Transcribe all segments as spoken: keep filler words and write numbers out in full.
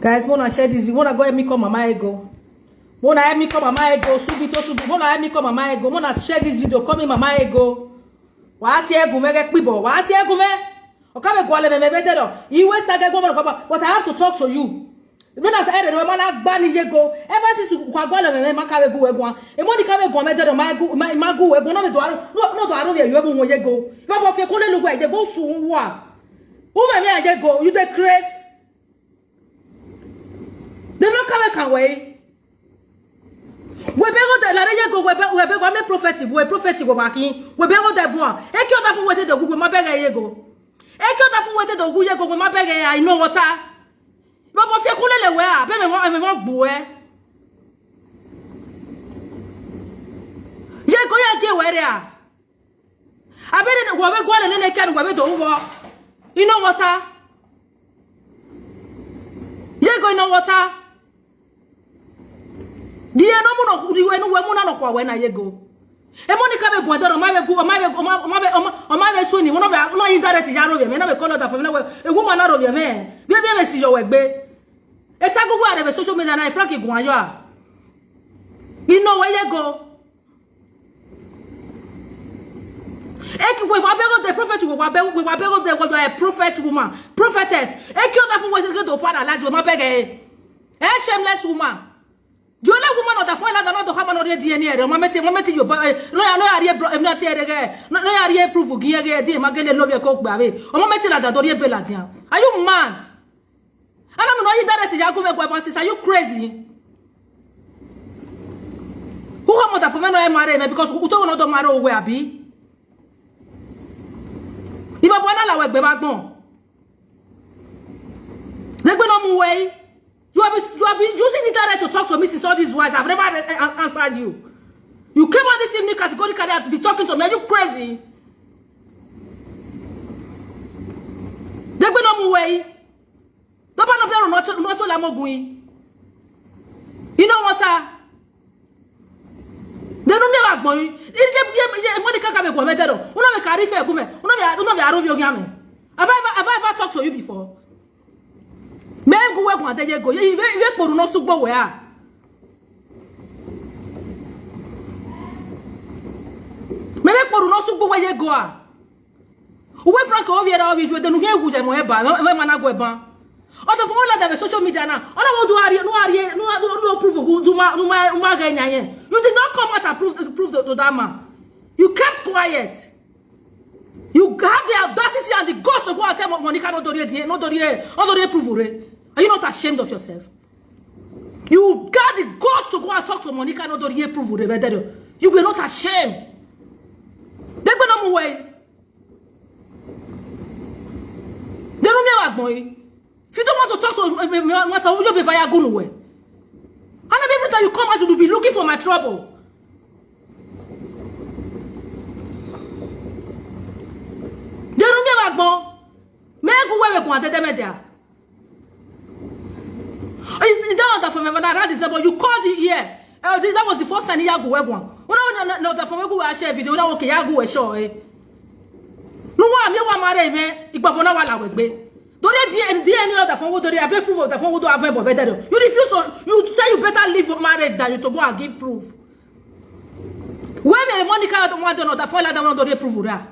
Guys, wanna share this video. Wanna go help me call Mama Ego. Wanna help me call Mama Ego. Subito, subito. Wanna help me call Mama Ego. Wanna share this video. Call me Mama Ego. Wàá ti ẹgùn mẹ́gẹ́ pìbọ̀. Wàá ti ẹgùn mẹ́. Ọ̀ká mi gwalẹ̀ mẹ́mẹ́ bẹ́ẹ̀ dẹ́dọ̀. Ìwé sagẹ́ gbọ́mọ̀ pàpà. But I have to talk to you. Rona ta ere ma na gba ni yego. Ever since kwa gwalẹ̀ mẹ́mẹ́ ma kawe gu we gwa. E mo ni kawe gwa mẹ́dẹ́dọ̀ ma gu ma ma gu we gwa. No me do aro. No no do aro ye yo mu yego. Baba fe kole lu gwa yego su wa. Who me me yego. You dey craze. They no kawe kawe. We be go de la re yego we be we be go me prophet we prophet we wa kin. We be go de bua. E ki o da fun we te de gu we ma be ge yego. E ki o da fun we te de gu yego we ma be ge I know water. Baba fe kole le we a be me mo me mo gbu e. Yego ya ge we re a. Abere ne gwa be gwa le ne ken gwa be do wo. Ino water. Yego ino water. Di eno mu no di enu we mu na no kwa we na yego. E mo ni ka be gwa doro ma be gu ma be ma be ma be so ni wo no be no internet ya ro be me na be call order for me na we. E gu ma na ro be me. Bi bi me si yo we gbe. E sa gugu are be social media na Frank gwa yo a. Ino we yego. Eki we wa bego the prophet we wa bego we wa bego the we wa a prophet woman prophetess. Eki o da fun we get to paralyze we ma beg e. E shameless woman. The only woman of the four land not the hammer not the D N A. Ma meti ma meti yo ba no ya no ya rie bro em na ti ere ge. No no ya rie prove gi ge di ma gele love ye ko gba we. O ma meti la da do rie be la dia. Are you mad? Ana mi no yi direct ya go me go Francis. Are you crazy? Who come out for me no e marry me because who to no do marry we abi? Ibo bo na la we gbe ba gbon. They gbe no mu we. You have been, you have been using internet to talk to me since all these whiles. I've never uh, answered you. You came on this evening categorically and be talking to me. Are you crazy? They gbe no mu we. Tó bá lọ fẹ́ rò náà tó la mọ́gun yìí. Iná wọn ta. Denu mi wa gbon yi. Ije je je mo ni kaka be gwa me dero. Una me kari fe gu me. Una me una me aro bi ogi ame. Have I ever have I ever talked to you before? Me gu we gwa de ye go. Ye ve ve poru no sugbo we a. Me ve poru no sugbo we ye go a. Uwe Frank ovi era ovi jwe denu he gu je mo e ba. Me ma na go e ba. Oto fun la da social media na. Ona wo do ari no ari no do no prove gu do ma no ma ma ga nya ye. You did not come out and prove prove to, to that man. You kept quiet. You have the audacity and the guts to go and tell Monica no dori e no dori e no dori e prove re. Are you not ashamed of yourself? You got the guts to go and talk to Monica no dori e prove re. You were not ashamed. They gbe no mu we. They don't me wa gbon yi. If you don't want to talk to me, me, me, me, you be via gunu we. And every time you come out, you'll be looking for my trouble. They don't me wa gbon. Me gu we we gbon de de me there. That was the for me when I read this, but you called it here. Uh, that was the first time Yagu Wegwan. When I know that for me, go share video. Now okay, Yagu we show eh. No one me wa marry me. Igba for na wa la we gbe. Dori D N A, D N A of the phone, Dori, I beg proof of the phone, do have but better. You refuse to, you say you better leave marriage than you to go and give proof. When me Monica don't want another phone like that one, Dori prove that.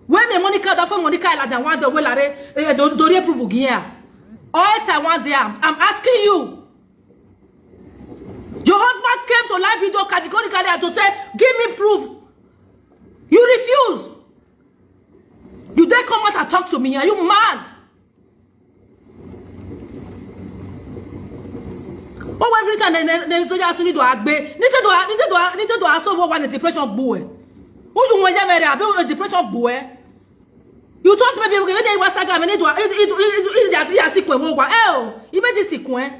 When me Monica, that phone Monica like that one, the way like eh, Dori prove again. All time one day, I'm, I'm asking you. Your husband came to live video categorically and to say, give me proof. You refuse. You then come out and talk to me. Are you mad? Oh, every time they they so just need to agbe. Need to do need to do need to do so what one depression boy. Who you want to marry? Abi depression boy. You thought maybe okay, maybe was saga me need to it it it it that ya sikwe wo wa. Eh, oh, you made this sikwe.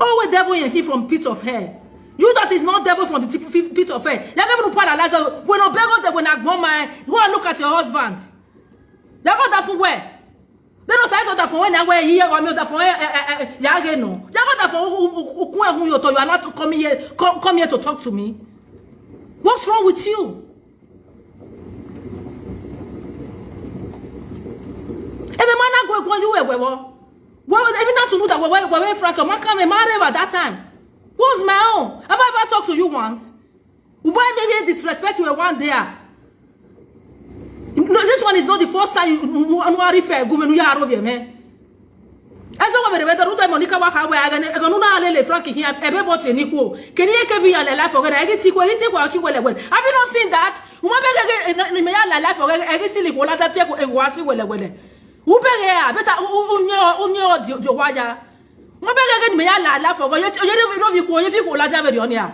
Oh, we devil here from pit of hell. You that is not devil from the tip- pit of hell. You're never paralyzed. When I beg out when I go my go and look at your husband. They got that for where? They don't tell that for when I wear here or me that for eh, eh, eh, eh, yage no. They got that for who who who who you to you are not coming here come, come here to talk to me. What's wrong with you? Ebe mana go When you were, were, were, even that Sunuda, were, were, were Frank, man, come and marry at that time. Who's my own? Have I ever talked to you once? Why maybe disrespect you one day? Ah? No, this one is not the first time you, you, you, you are refer, Gumenuya Arovie, man. Eze wa bere bere ruto Monica wa ka we aga ne aga nuna alele Frank hi ebe bot ni ko. Keni e ke vi ya le life ogene egi ti ko egi ti ko chi wele wele. Have you not seen that? Uma be ge ni me ya le life ogene egi sili ko la ta te ko e wa si wele wele. U be ge ya beta unye unye o di di wa ya. Uma be ge ni me ya le life ogene ye no vi ko ye vi ko la ja be ri oni a.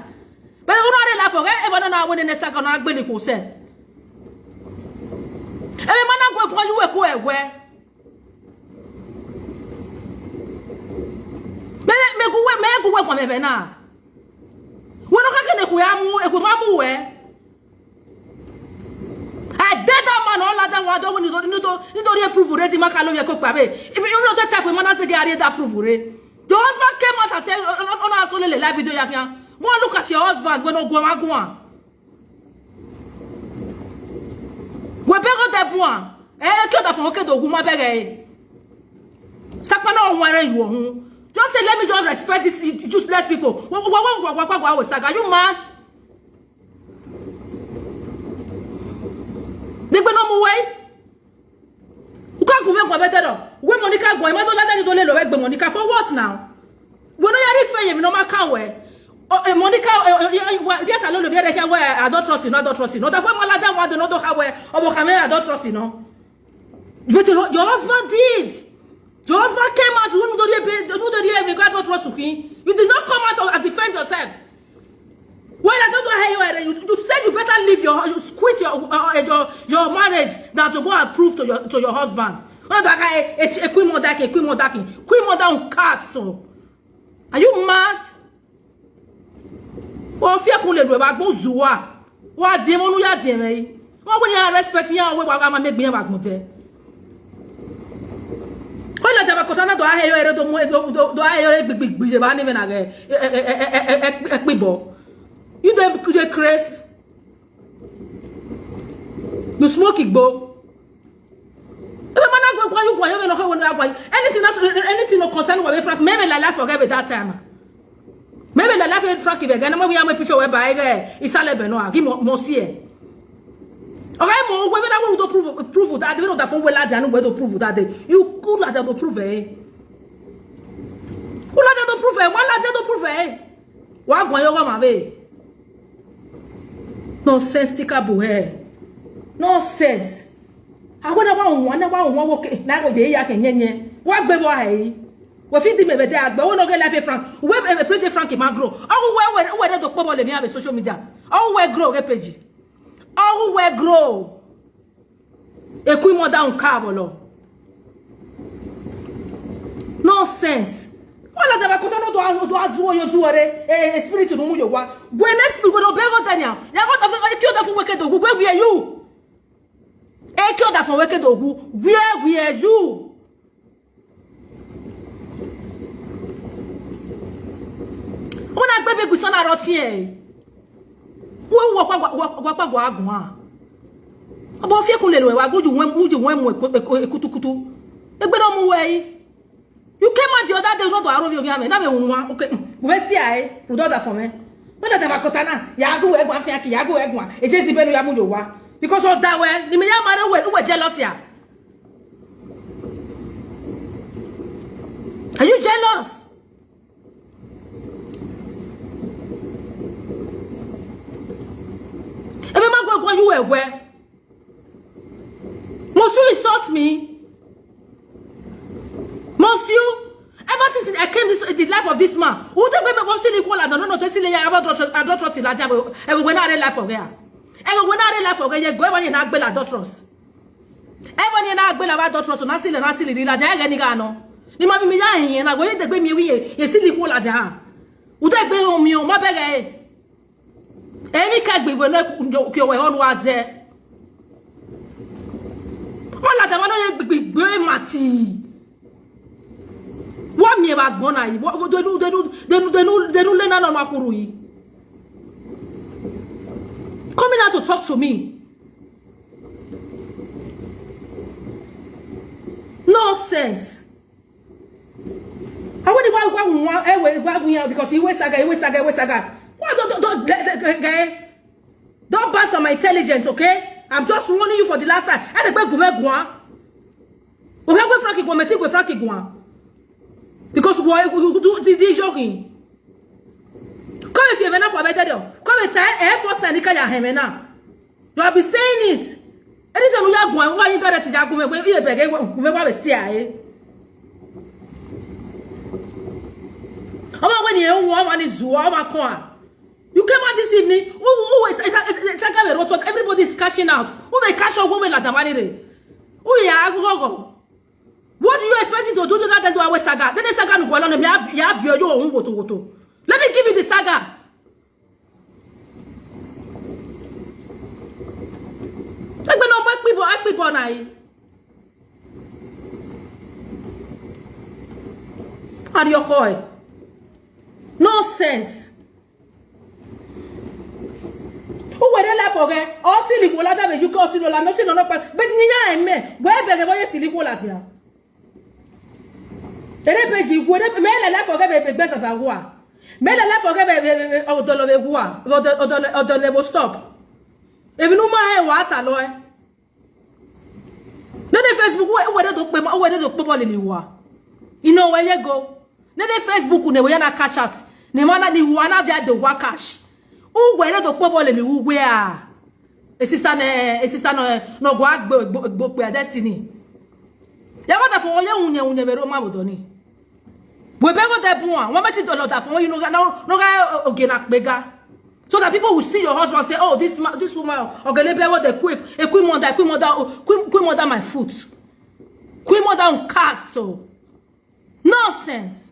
Be una le life ogene e ba na na we ne sa ka na gbe ni ko se. Ebe mana ko ko yu we ko e we. Me me ku we me ku we kwa me be na. Wo no ka ke ne ku ya mu e ku ma mu we. I did that man all that wa do ni do ni do ni do re prove re ti ma ka lo ye ko pa be. If you know that type of man say get that prove re. Your husband came out and said on on so le live video ya kan. Go and look at your husband when no go ma go on. We be go de bua. Eh, eh, kyo da fun oke do gu ma be re. Sapa na won re yuo hun. Just say let me just respect these useless people. Wa wa wa wa wa wa wa saga. You mad? They be no more way. Uka gume kwa betero. We Monica go, ma do la dani do le lo we gbe Monica for what now? We no yari fe ye mi no ma kan we. O e Monica e e e wa dia ta lo lo bi re ke we adultery no adultery no. Da fo ma la da wa do no do ha we. O bo ka me adultery no. But your, your husband did. Your husband came out who do the who do the we go adultery sukin. You did not come out and defend yourself. Well, I don't know how you are. You, you said you better leave your you quit your uh, uh, your your marriage than to go and prove to your to your husband. Una da ka e e e queen mother ke queen mother ke queen mother un cat so. Are you mad? Wa fie kun le do ba gbon zuwa. Wa die mo nu ya die me. Wa we ni respect ya we wa ma me gbin ya ba gbon te. Ko la jaba ko sana do a he yo ere do mo do do a he yo ere gbigbi gbigbi ba ni me na ge. E e e e e e e pibo. You dey you dey craze. You smoke igbo. Ebe mana gwa gwa you gwa you me no ka wonu agwa. Anything else anything no concern wa be Frank. Me me la la forget be that time. Me me la la fe Frank be ga na mo we am picture we ba e. Isale be no agi mo mo see e. Okay mo we na we do prove prove that we no da fun we la dia no we do prove that day. You cool la do prove e. Cool la do prove e. Wa la do prove e. Wa gwan yo ma be. Nonsensical boy. Nonsense. Awe na wa won na wa won wo ke na go je ya ke nyenye. Wa gbe wa he. We fit di me be de agbe wo no get life Frank. We e page Frank ma grow. O we we we do po mo le ni abi social media. O we grow get page. O we grow. Ekwi mo down ka bolo. Nonsense. Wala da ba ko no do do azuo yo zuore. E spirit no mu yo wa. When spirit no be go Daniel. Ya go to e kyo da fu weke do gwe where you. E kyo da fu weke do gu. Where where you? Una gbe be gusana roti e. Wo wo pa wo pa go agun a. Obo fie kun le lo wa guju wen guju wen mu ekutukutu. Egbe no mu we. You came out the other day no do aro vi ogi ame na be unwa. Okay. We see ai. Rudo da for me. When that ever kotana. Ya gu we gwa fia ki ya gu we gwa. E je zi be no ya mu yo wa. Because of that way, ni me ya mare we we jealous ya. Are you jealous? Ebe ma gwa gwa you were where? Must you insult me? Must you? Ever since I came this the life of this man, who take me must still equal and no no to still ya about adultery la jabo. Ewe when I life for here. Ewe when I life for here, go ever na gbela adulterous. Ever ni na gbela ba adulterous na sile na sile ri la ja ege ni ga no. Ni ma bi mi ya yin na go ye degbe mi wi ye ye sile ko la ja. U degbe o mi o ma bere e. Emi ka gbe we no ki o we on wa ze. Wala da ma no ye gbigbi gbe mati. Wa mi e ba gbon na yi. Wo de nu de nu de nu de nu de nu le na no ma kuru yi. Coming out to talk to me. No Nonsense. I want to why why we want eh wait why we are because he waste saga, he waste saga, he waste saga. Why don't don't don't don't, don't, don't, don't bust on my intelligence, okay? I'm just warning you for the last time. And the guy gume guan. Okay, go Frankie guan, meti go Frankie guan. Because we we do the the joking. Come if you have enough for better deal. Come and tell eh first time you can hear me now. You have been saying it. Anytime we are going, why you got to jack me? We beg we we see I. Ọmọ when you want one is one come. You came out this evening. Who who is it's like a road. Everybody is cashing out. Who may cash out women like the money? Who ya go go? What do you expect me to do to that? Then do I saga? Then they saga no go along. Me have you have your own woto woto. Let me give you the saga. Egbe no mo pipo, pipo na yi. Are you hoi? Nonsense. Who were they left for? All silly go ladder me you call silly la no silly no pa. But ni ya me. Where be go you silly go ladder? Ere peji igwe ere me lele for gebe be gbesa sa gwa. Me lele for gebe be odolo be gwa. Odolo odolo odolo bo stop. Ebi nu ma he wa ta lo e. Ne de Facebook we we de do pe ma we de do pe bo le ni wa. Ino we ye go. Ne de Facebook ne we ya na cash out. Ne ma na ni wa na de de wa cash. U we de do pe bo le ni u we a. E sister ne e sister no no go agbo gbo pe destiny. Ya go da fo ye unye unye be ro ma bo do ni. We be go de bun a. Won be ti do lo da fo you no ga no no ga oge na pe ga. So that people will see your husband say, "Oh, this ma- this woman, ogele be what the quick, a quick mother, quick mother, oh, quick quick mother my foot, quick mother on cat." So nonsense.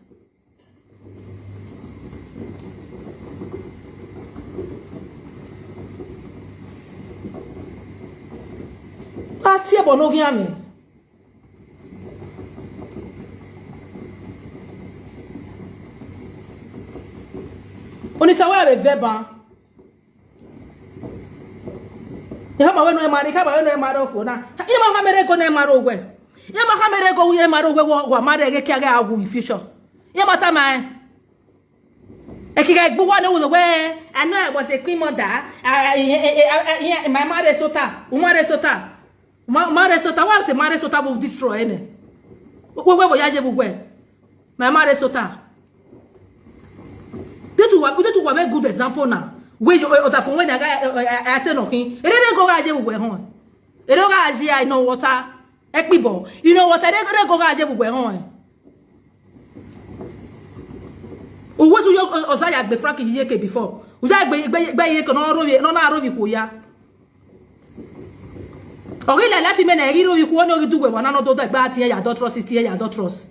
Atie bo no gi ami. Oni sawa be veba. Ni kama wenu emari kama wenu emari okwo na. Ye ma ha mere go na emari ogwe. Ye ma ha mere go ye emari ogwe wo wa mare ge kia ga agu in future. Ye ma ta mai. Ekiga egbuwa ne wo we. I know I was a queen mother. I, I, I, I, I, my mother sota. Umare sota. Ma mare sota wa te mare sota will destroy ene. We we bo ya je bugwe. My mare sota. They too wa they too wa very good example now. Where you other for when I got I tell nothing. Ere go ga je bugwe hon. Ere ga je I know water. Ekpibo. You know what I go ga je bugwe hon. Uwe tu yo ozaya gbe Frank yeke before. Uya gbe gbe yeke no ro no na ro bi ko ya. Ori le la fi me na ri ro iku oni ori dugwe wana no do do gba ti ya adulterous ti ya adulterous.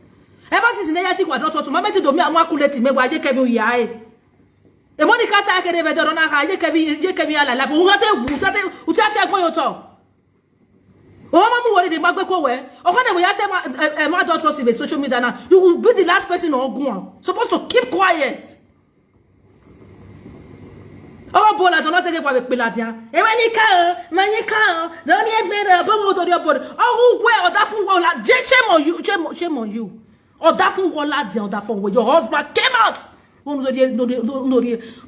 Ever since ne ya ti kwa adulterous ma me ti do mi awon akuleti me gwa je Kevin ya e. E Monica ta kere be do na ha je Kevin je Kevin ala la fo u ga te u ta te u ta fi agbon yo to. O ma mu wori de ma gbe ko we. O ka ne we ya te ma eh, eh, ma adulterous be social media na. You will be the last person on go. Supposed to keep quiet. Oh, bola to not take it for the pilatian. E when he can, man he can. Don't he be the bubble to your body. Oh, who where or that fool la. Je- Shame on you, shame, shame on you. Or that fool la, the other fool where your husband came out. No, no, no, no, no, no,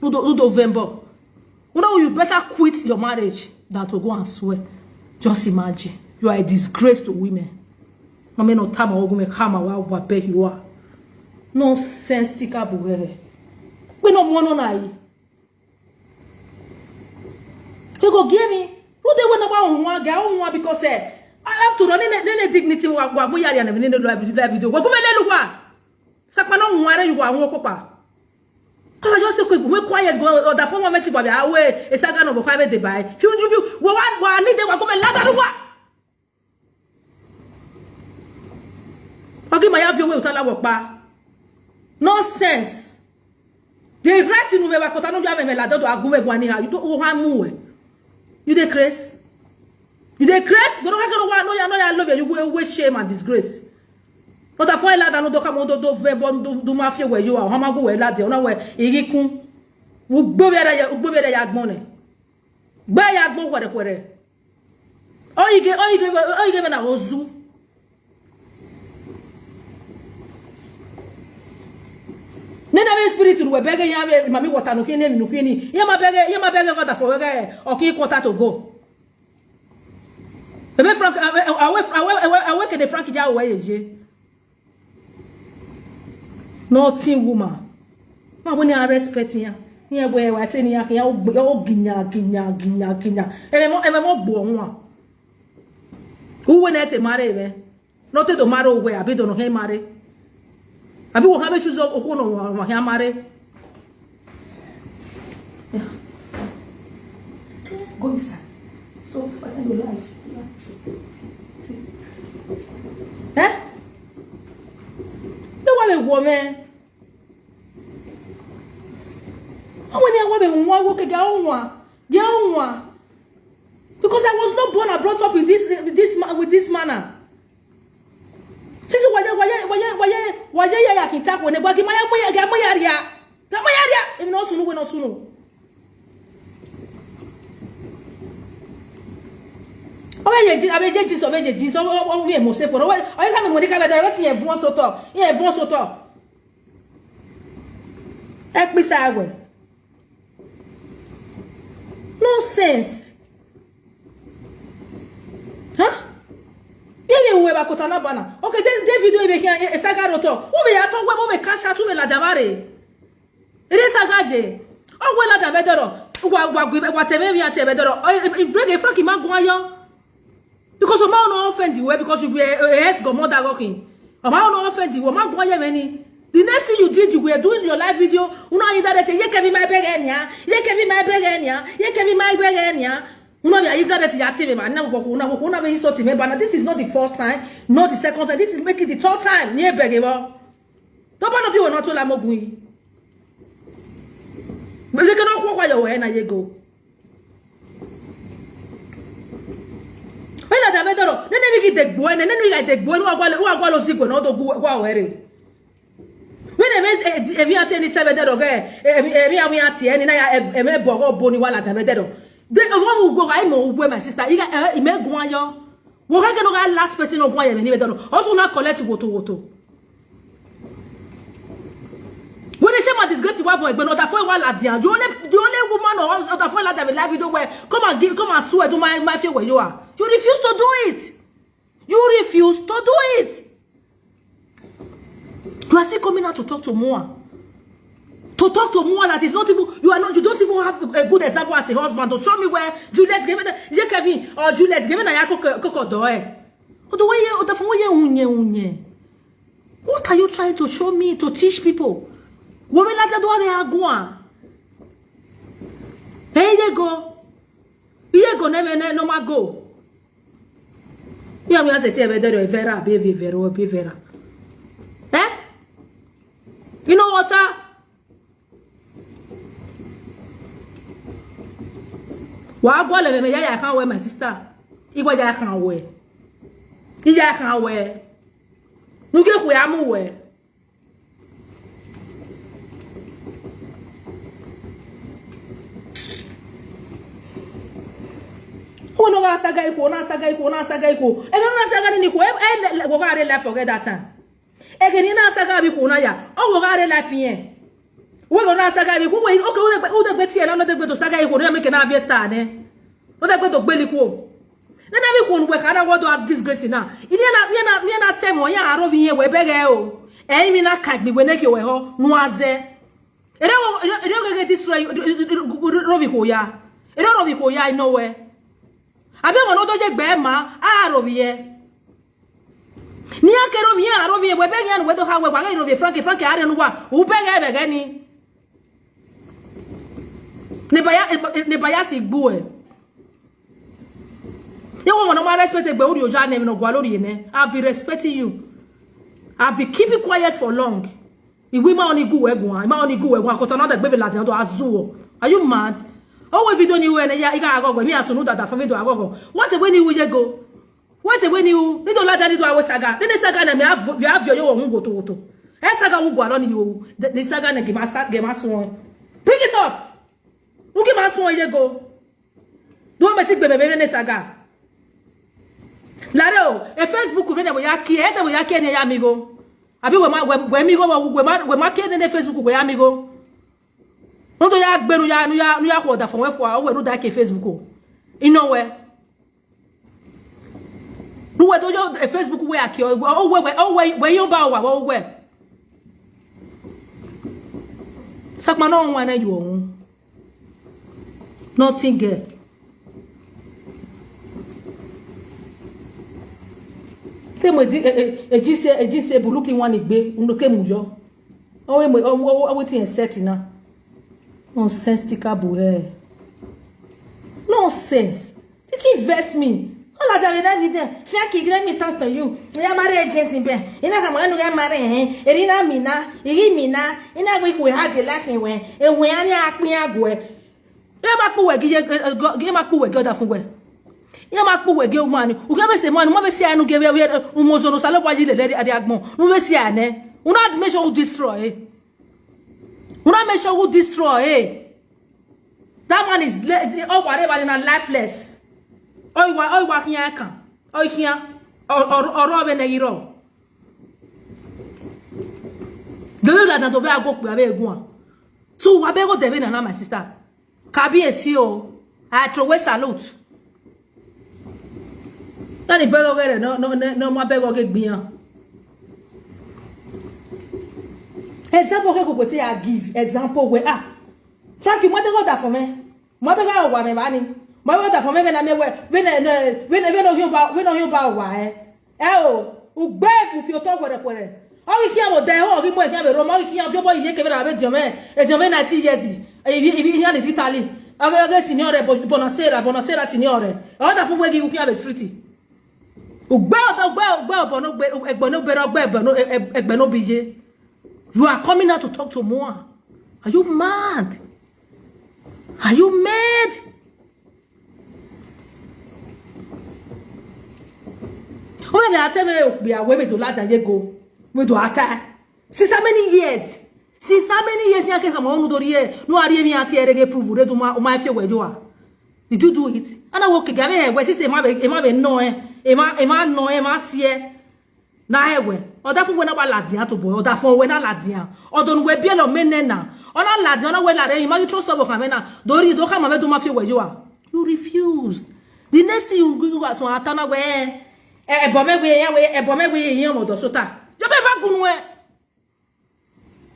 no, no, November. You know, you better quit your marriage than to go and swear. Just imagine. You are a disgrace to women. Mame no tama ogume kama wa wa be you are. No sense tika buhere. We no mono na yi. You go give me. Who they wanna wa unwa ga unwa because eh I have to run in the dignity wa wa mo yari and in the live live video. Wa gume lelu wa. Sakpa no nware you wa unwa papa. Cause I just say quick, we quiet go or the former meti gwa awe esaga no bo kwa be de bai. Fiu fiu fiu. Wa wa wa ni de wa gume ladaru wa. Ogi ma ya fi owe utala wo pa. Nonsense. The right thing we were kota no ya me la dodo agume bwani ha. You don't want mu we. You dey craze? You dey craze? But no ka no wa no ya no ya love you go we shame and disgrace. But I find out no do come do do ve bon do do mafia where you are. Hama go we la de. Ona we igikun. Ugbo we ra ya ugbo we ra ya gbon ne. Gbe ya gbon kwere kwere. Oyige oyige oyige na ozu. Nene be spirit we bege ya be mami water no fini no fini. Ya ma bege ya ma bege God for wege o ki quarter to go. Ebe Frank awe awe awe awe ke de Frank ja we ye. Nothing woman. Ma we ni a respect ya. Ni e we wa te ni ya ya o ginya ginya ginya ginya. Ebe mo ebe mo gbo won. Uwe na te marry ebe. No te do marry uwe abi do no he marry. Abi wo ha be choose o ko no wa he marry. Yeah. Go inside. So I can do life. Yeah. See. Eh? No wa be wo me. Awo ni awo be wo wo ke ga won. Ga won. Because I was not born and brought up in this this ma- with this manner. Sisi waye waye waye waye waye ya ya kinta ko ne gba ki maya maya ga maya ria. Ga maya ria. Emi no sunu we no sunu. Obe ye ji abe je ji so be je ji so o ye mo se fo. Oye ka me mo ni ka be da ti ye fun so to. Ye fun so to. E pisa we. No sense. Huh? Yeye uwe ba kota na bana. Okay, then David we be here e saga roto. Ube ya to we be cash out ube la dabare. Ere saga je. O we la dabe doro. Wa wa gbe wa tebe mi ati ebe doro. O e brege Frank ma gun ayo. Because o ma no offend you because you were a ex godmother working. O ma no offend you, o ma gun ayo many. The next thing you did, you were doing your live video. Una yin dare te ye kevi my bere enia. Ye kevi my bere enia. Ye kevi my bere enia. Una be yin dare te ya ti me ba na wo ko na wo ko na be insult me ba na. This is not the first time, not the second time. This is making the third time. Ni e bere wo. To ba no bi wo na to la mo gun yi. Be ke no ko kwa yo we na ye go. Ela da bedoro, nene mi ki degbo ene, nene mi ki degbo ene wa gwa lo zigwe na odo gwa were. When eme evi ati eni tebe dero ge, emi awi ati eni na ya eme bogo boni wala da bedero. De owo mu ugbo ga imo ugbo, my sister. Iga ime gwa yo. Wo ga ke no ga last person o gwa ye ni bedero. Also na collect woto woto. When they shame and disgrace you for egbe, not for wala dia. The only the only woman or other for like that life you do where come and give, come and swear do my my fear where you are. You refuse to do it. You refuse to do it. You are still coming out to talk to Moa. To talk to Moa that is not even you are not you don't even have a good example as a husband to show me where Juliet gave it. Kevin or Juliet gave it a yako koko doe. Odo weye odo fun weye unye unye. What are you trying to show me to teach people? Wo me la do ame agwa. Hey, ye go. Ye go ne me ne no ma go. Ya mi ase te be dero vera be be vero be vera. Eh? You know what? Wa gwa le me ya ya kan we, my sister. Igwa ya kan we. Iya kan we. Nuge ku ya mu we. Wo no ga saga iko na saga iko na saga iko e ga na saga ni ko e go ga re la forget that time. E ga ni na saga bi ko na ya o go ga re la fi yen. We go na saga bi ko we okay. O de gbe ti e na no de gbe to saga iko na make na fiesta ne. O de gbe to gbe li ko. Nene mi kwonu we kana wo do disgrace na. Ini na ni na ni na temo ya aro vi ye we bege o. E mi na ka gbe we ne ke we ho nu aze. Ere wo ere wo ge destroy ro vi ko ya. Ere ro vi ko ya no we. Abi wo no do je gbe ma a ro vi ye. Ni a ke ro vi ye a ro vi ye we bege ya nu we do ha we wa ge ro vi Frank Frank a re nu wa. U bege bege ni. Ne baya ne baya si gbu e. Ye wo mo no ma respect egbe ori oja ne mi no gwa lori ene. I've been respecting you. I've been keeping quiet for long. Iwe ma oni gu we gwa, ma oni gu we gwa ko tona de gbe la de do azuwo. Are you mad? O we video ni we ne ya iga agogo mi asunu dada for video agogo. What we ni we ye go? What we ni u? Ni do la da ni do awe saga. Ni saga na mi have you have your own go to to. E saga wu gwa lo ni yo. Ni saga na ge ma start ge ma so. Pick it up. U ge ma so ye go. Do me ti gbe bebe ne saga. Lare o, e Facebook ve ne bo ya ki, e te bo ya ki ni ya mi go. Abi we ma, we, we amigo, we, we ma, we ma ke ne Facebook, we amigo. No to ya gbe, no ya, no ya, no ya ko da fo we fo, o we no da ke Facebook o. Ino we. No we to yo, eh, Facebook we aki o, o we, we, o we, we yo ba wa, o we. Sakma no wa na yo. Nothing girl. Temo e di, e, e, e ji se, e ji se buluki wan igbe, uno ke mu yo. O we mo, o, o, o, wetin e set na. Nonsensical boy. Nonsense. It vex me. All of that, let me there. Fiaki, let me talk to you. Ya marry agency be. Ina kama enu ya marry eh. Erina mina, iri mina. Ina we we had the life in we. E we ani akpin agwe. Ye ma kpu we gi ye, eh, eh, go, ye ma kpu we gi oda fun we. Ye ma kpu we gi o mani. U ke be se mani, mo be se anu ge we, we, eh, umozo no sale wa ji le le ade agbon. Nu be se ane. Una make sure u destroy, eh. Una make sure u destroy, eh. That man is le-, oh, whatever, na lifeless. Oh, wa, oh, wa kiyan kan. Oh, kiyan. Or, or, or, be ne giro. The way that the way I go, we are going. So, wa be go debe na, na, my sister. Kabiyesi o, I throw away salute. Na ni bego gere, no, no, no, no, ma bego ge gbiyan. Example ke go te I give. Example we, ah. Frankie, mo de go da for me. Mo be ga wa me ba ni. Mo be da for me, be na me we. Be na, na, be na, be no yo ba, be no yo ba wa, eh. Eh o, ugbe mu fi oto kwere kwere. O ki kiyan mo de, o ki mo kiyan be ro, mo ki kiyan fi obo iye ke be na be jome. E jome na ti yezi. E bi, e bi, iyan ni Italy. Oge, oge, signore, bo-, buonasera, buonasera, signore. O da fun we gi u kiyan be street. Ugbe odo, ugbe, ugbe obo no gbe, egbe no be ro, gbe ebo no, e, e, egbe no bi ye. You are coming out to talk to Moa. Are you mad? Are you mad? O me ate me, be a we me do la ye go. We do ata. Since how many years? Since how many years? Ya ke sama onu dori e. No ari mi ati ere ge prove re do ma, o ma fi we jo a. Did you do it? And I walk again. Eh, we si se ma be, e ma be no, eh. E ma, e ma no, e ma si, eh. Na ewe. Oda fun we na wa ladian to boy. Oda fun we na ladian. Odo nu we bi lo mene na. Ona ladian, ona we la re, imagi trust of kamena. Dori do kama me do ma fi we yo a. You refuse. The next thing you go so atana we. E, e bo me we, e we, e bo me we, e mo do sota. Yo be va gunu e.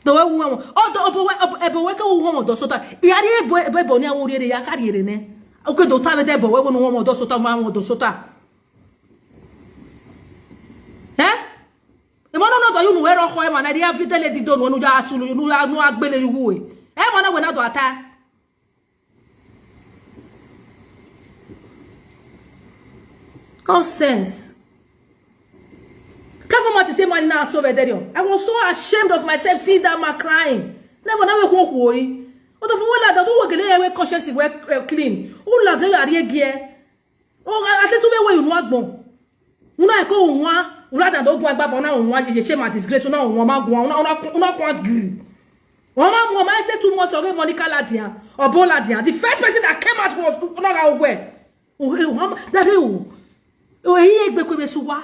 Do we wu mo. Odo, obo we, obo, e bo we ke wu mo do sota. I ari e bo, e bo, e bo ni awon ori ere ya kari ere ne. O ke do ta be de bo we wo nu mo do sota, ma mo do sota. Eh? E mo no no do you nu we ro ko e ma na ri afitele di do nu, nu ya asulu, nu ya, nu agbele yugu we. E mo na we na do ata. Nonsense. Platform at the man now so very. I was so ashamed of myself seeing that man crying. Never, never go worry. What the fuck, like that? Who will get away conscience if we're, uh, clean? Who like that? Are you here? Oh, I think to me where you know agbon. Una ko nwa, una da do gwa gba for na nwa, ye shame and disgrace, una nwa ma gwa, una, una, una kwa giri. Oma mo ma say too much oge Monica Ladian, Obo Ladian. The first person that came out was una ga ogwe. O he o ma da re o. O he egbe kwe be suwa.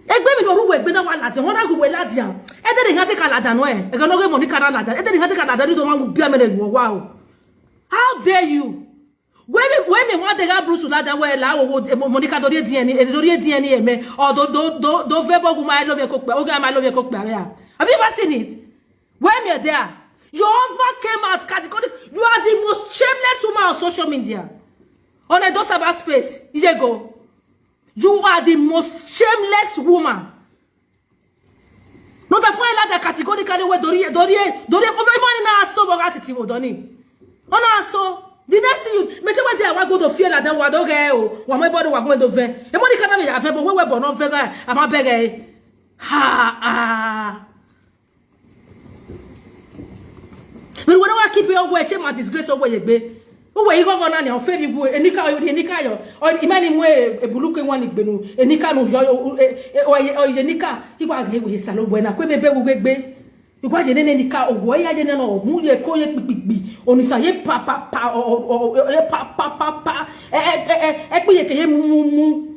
Egbe mi no ru we gbe na wa Ladian, ona ru we Ladian. E de ni ha te ka Ladian no e. E ga no ge Monica na Ladian. E de ni ha te ka Ladian ni do ma bi amere wo wa o. How dare you? When me, when me want to get Bruce Lada, where la wo, wo, eh, Mo-, Monica, do you D N A, eh, do you D N A, eh, me, or do, do, do, do verbo go my love your cook, okay, my love your cook, yeah. Have you ever seen it? When me there, your husband came out categorically. You are the most shameless woman on social media. On a do cyber space, you go. You are the most shameless woman. No ta fun la da categorically we dori, dori, dori, over money na so boga titi wo doni. Ona so, the next thing you, me te we dey wa go do fear la da wa do ge o, wa mo bodo wa go do ve. E mo ni kana me ya ve bo we we bo no ve ga, ama be ge. Ha, ah. Me we na wa keep your way, shame and disgrace owe ye gbe. Uwe igo go na ni o fe bi gu, enika yo, enika yo. O imani mu e, e buluke wa ni gbenu, enika nu yo, o, e, e, o, e, o, enika, iwa ge we salo we na, kwe me be gu gbe. Iwa ye nene nika, o wo ya ye nene, o mu ye ko ye pipipi. Onisa ye pa, pa, pa, o, o, o, o, ye pa, pa, pa, pa. E, e, e, e, e, pe ye ke ye mu, mu, mu.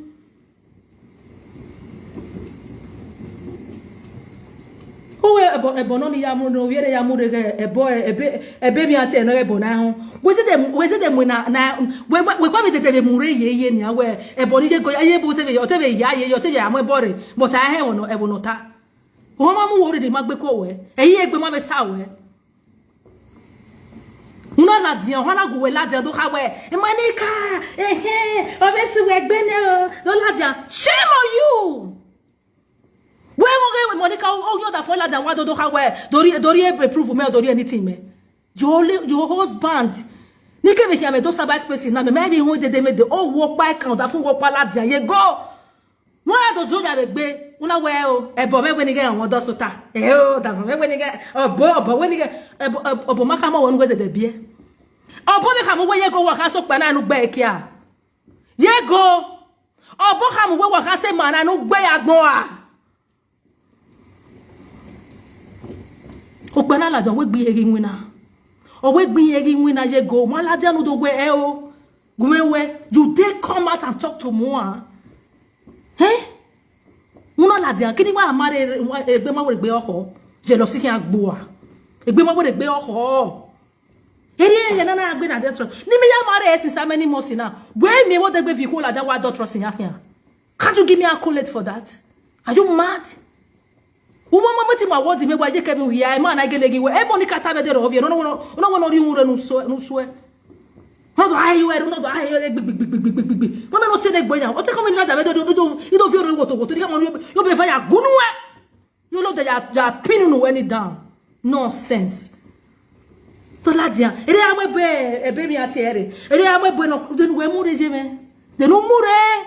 Uwe ebo ebo no ni ya mu no wiere ya mu de ebo ebe ebe mi ati eno ebo na ho. We se de we se de mu na na we we kwa mi de de mu re ye ye ni awe ebo ni de go ye bu te be yo te be ya ye yo te be amu ebo re. But a he wono ebo no ta. Wo ma mu wo re de ma gbe ko we. E ye gbe ma be sa we. Una la dia, hana gu we la dia do ka we. E Monica, eh eh, o be si we gbe ne o. Do la dia. Shame on you. We mo ge Monica o yo da fo la dia wa do do ka we. Dori dori e prove me dori anything me. Your only your husband. Ni ke be ki ame do sabai space na me me bi ho de de me de o wo pa kan da fun wo pa la dia ye go. Wọ́n á tó sójà lè gbé. Wọ́n náà wẹ́ o. Ẹ̀bọ̀ mẹ́gbẹ́ ni kẹ́ àwọn ọ̀dọ́ sọ́tà. Ẹ̀ o dàgbà mẹ́gbẹ́ ni kẹ́ ọ̀bọ̀ ọ̀bọ̀ wẹ́ ni kẹ́ ẹ̀bọ̀ ọ̀bọ̀ má ká mọ̀ wọ́n ní wẹ́sẹ̀ dẹ̀ bí ẹ́. Ọ̀bọ̀ mi kà mú wẹ́ yẹ́gò wọ̀ ká sọ pẹ̀ náà nù gbẹ́ kíá. Yẹ́gò ọ̀bọ̀ kà mú wẹ́ wọ̀ ká sẹ́ màá náà nù gbẹ́ agbọ̀n à. Okpana la jọ wegbi egi nwina. O wegbi egi nwina yego. Wan la dia nu do gwe e o. Gume we. You dey come out and talk to Moa. Eh? Una la dia kini wa mare egbe ma were gbe oho. Jealousy ki agbo a. Egbe ma were gbe oho. Eri eri na na agbe na adulteress. Ni mi ya mare e since how many months now? We mi wo degbe vi ko la da wa adulteress ya ya. Can't you give me accolade for that? Are you mad? Uma mama ti ma wodi me wa je ke bi wi ai ma na gele gi we. E Monica ta be de ro vi. No no no no no ri un re nu so nu so. No do ai we no do ai re gbi gbi gbi gbi gbi gbi. Mama no te ne gbo ya. O te ko mi la da be do do do. I do vi ro wo to wo to. Di ka mo yo be fa ya gunu we. Yo lo de ya ya pinu nu we ni down. Nonsense. To la dia. Ere amwe be ebe mi ati ere. Ere amwe be no de nu we mu re je me. De nu mu re.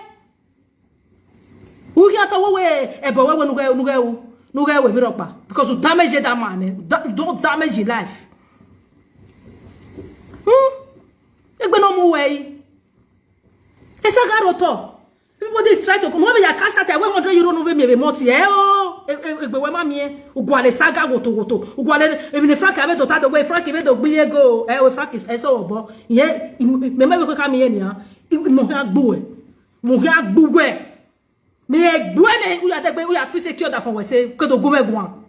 Uhi ata wewe ebe wewe nuge nuge u nuge we virokpa because you damage that man eh. Da- you don't damage your life. Hmm? Egbe no mu we. Esa garo to. People dey try to come over your cash out one hundred euro no ve me be moti eh oh. E- e- Egbe we ma mi eh. Ugwale saga woto woto. Ugwale even Frank abe do ta do we Frank be do gbi ego. Eh we Frank is eso obo. Ye me me ko ka mi ye ni a. Mo ha gbo e. Mo ya gbugbe. Me gbue ne uya degbe uya fi secure that for we say kedo gume gwan.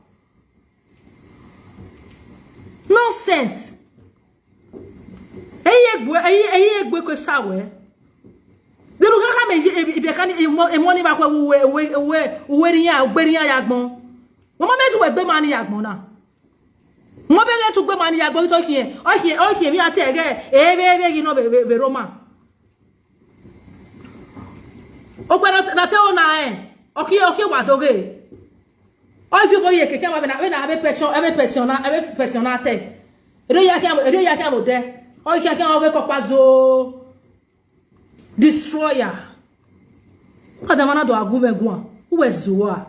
Nonsense. Eye gbue eye eye gbue ko sawe. Denu kaka me ibi kan e mo e mo ni ba ko we we we we ri ya gbe ri ya yagbon. Mo ma me tu we gbe ma ni yagbon na. Mo be ge tu gbe ma ni yagbon to kiyen. O kiyen o kiyen mi ati ege e be be gi no be be Roma. Okpe na na te ona eh. Oki oki wa doge. O fi bo ye keke ma be na be na be person be person na be person na te. Ero ya kia ero ya kia bo de. O kia kia o ge ko pa zo. Destroyer. Ada mana do agu be gwa. Uwe zuwa.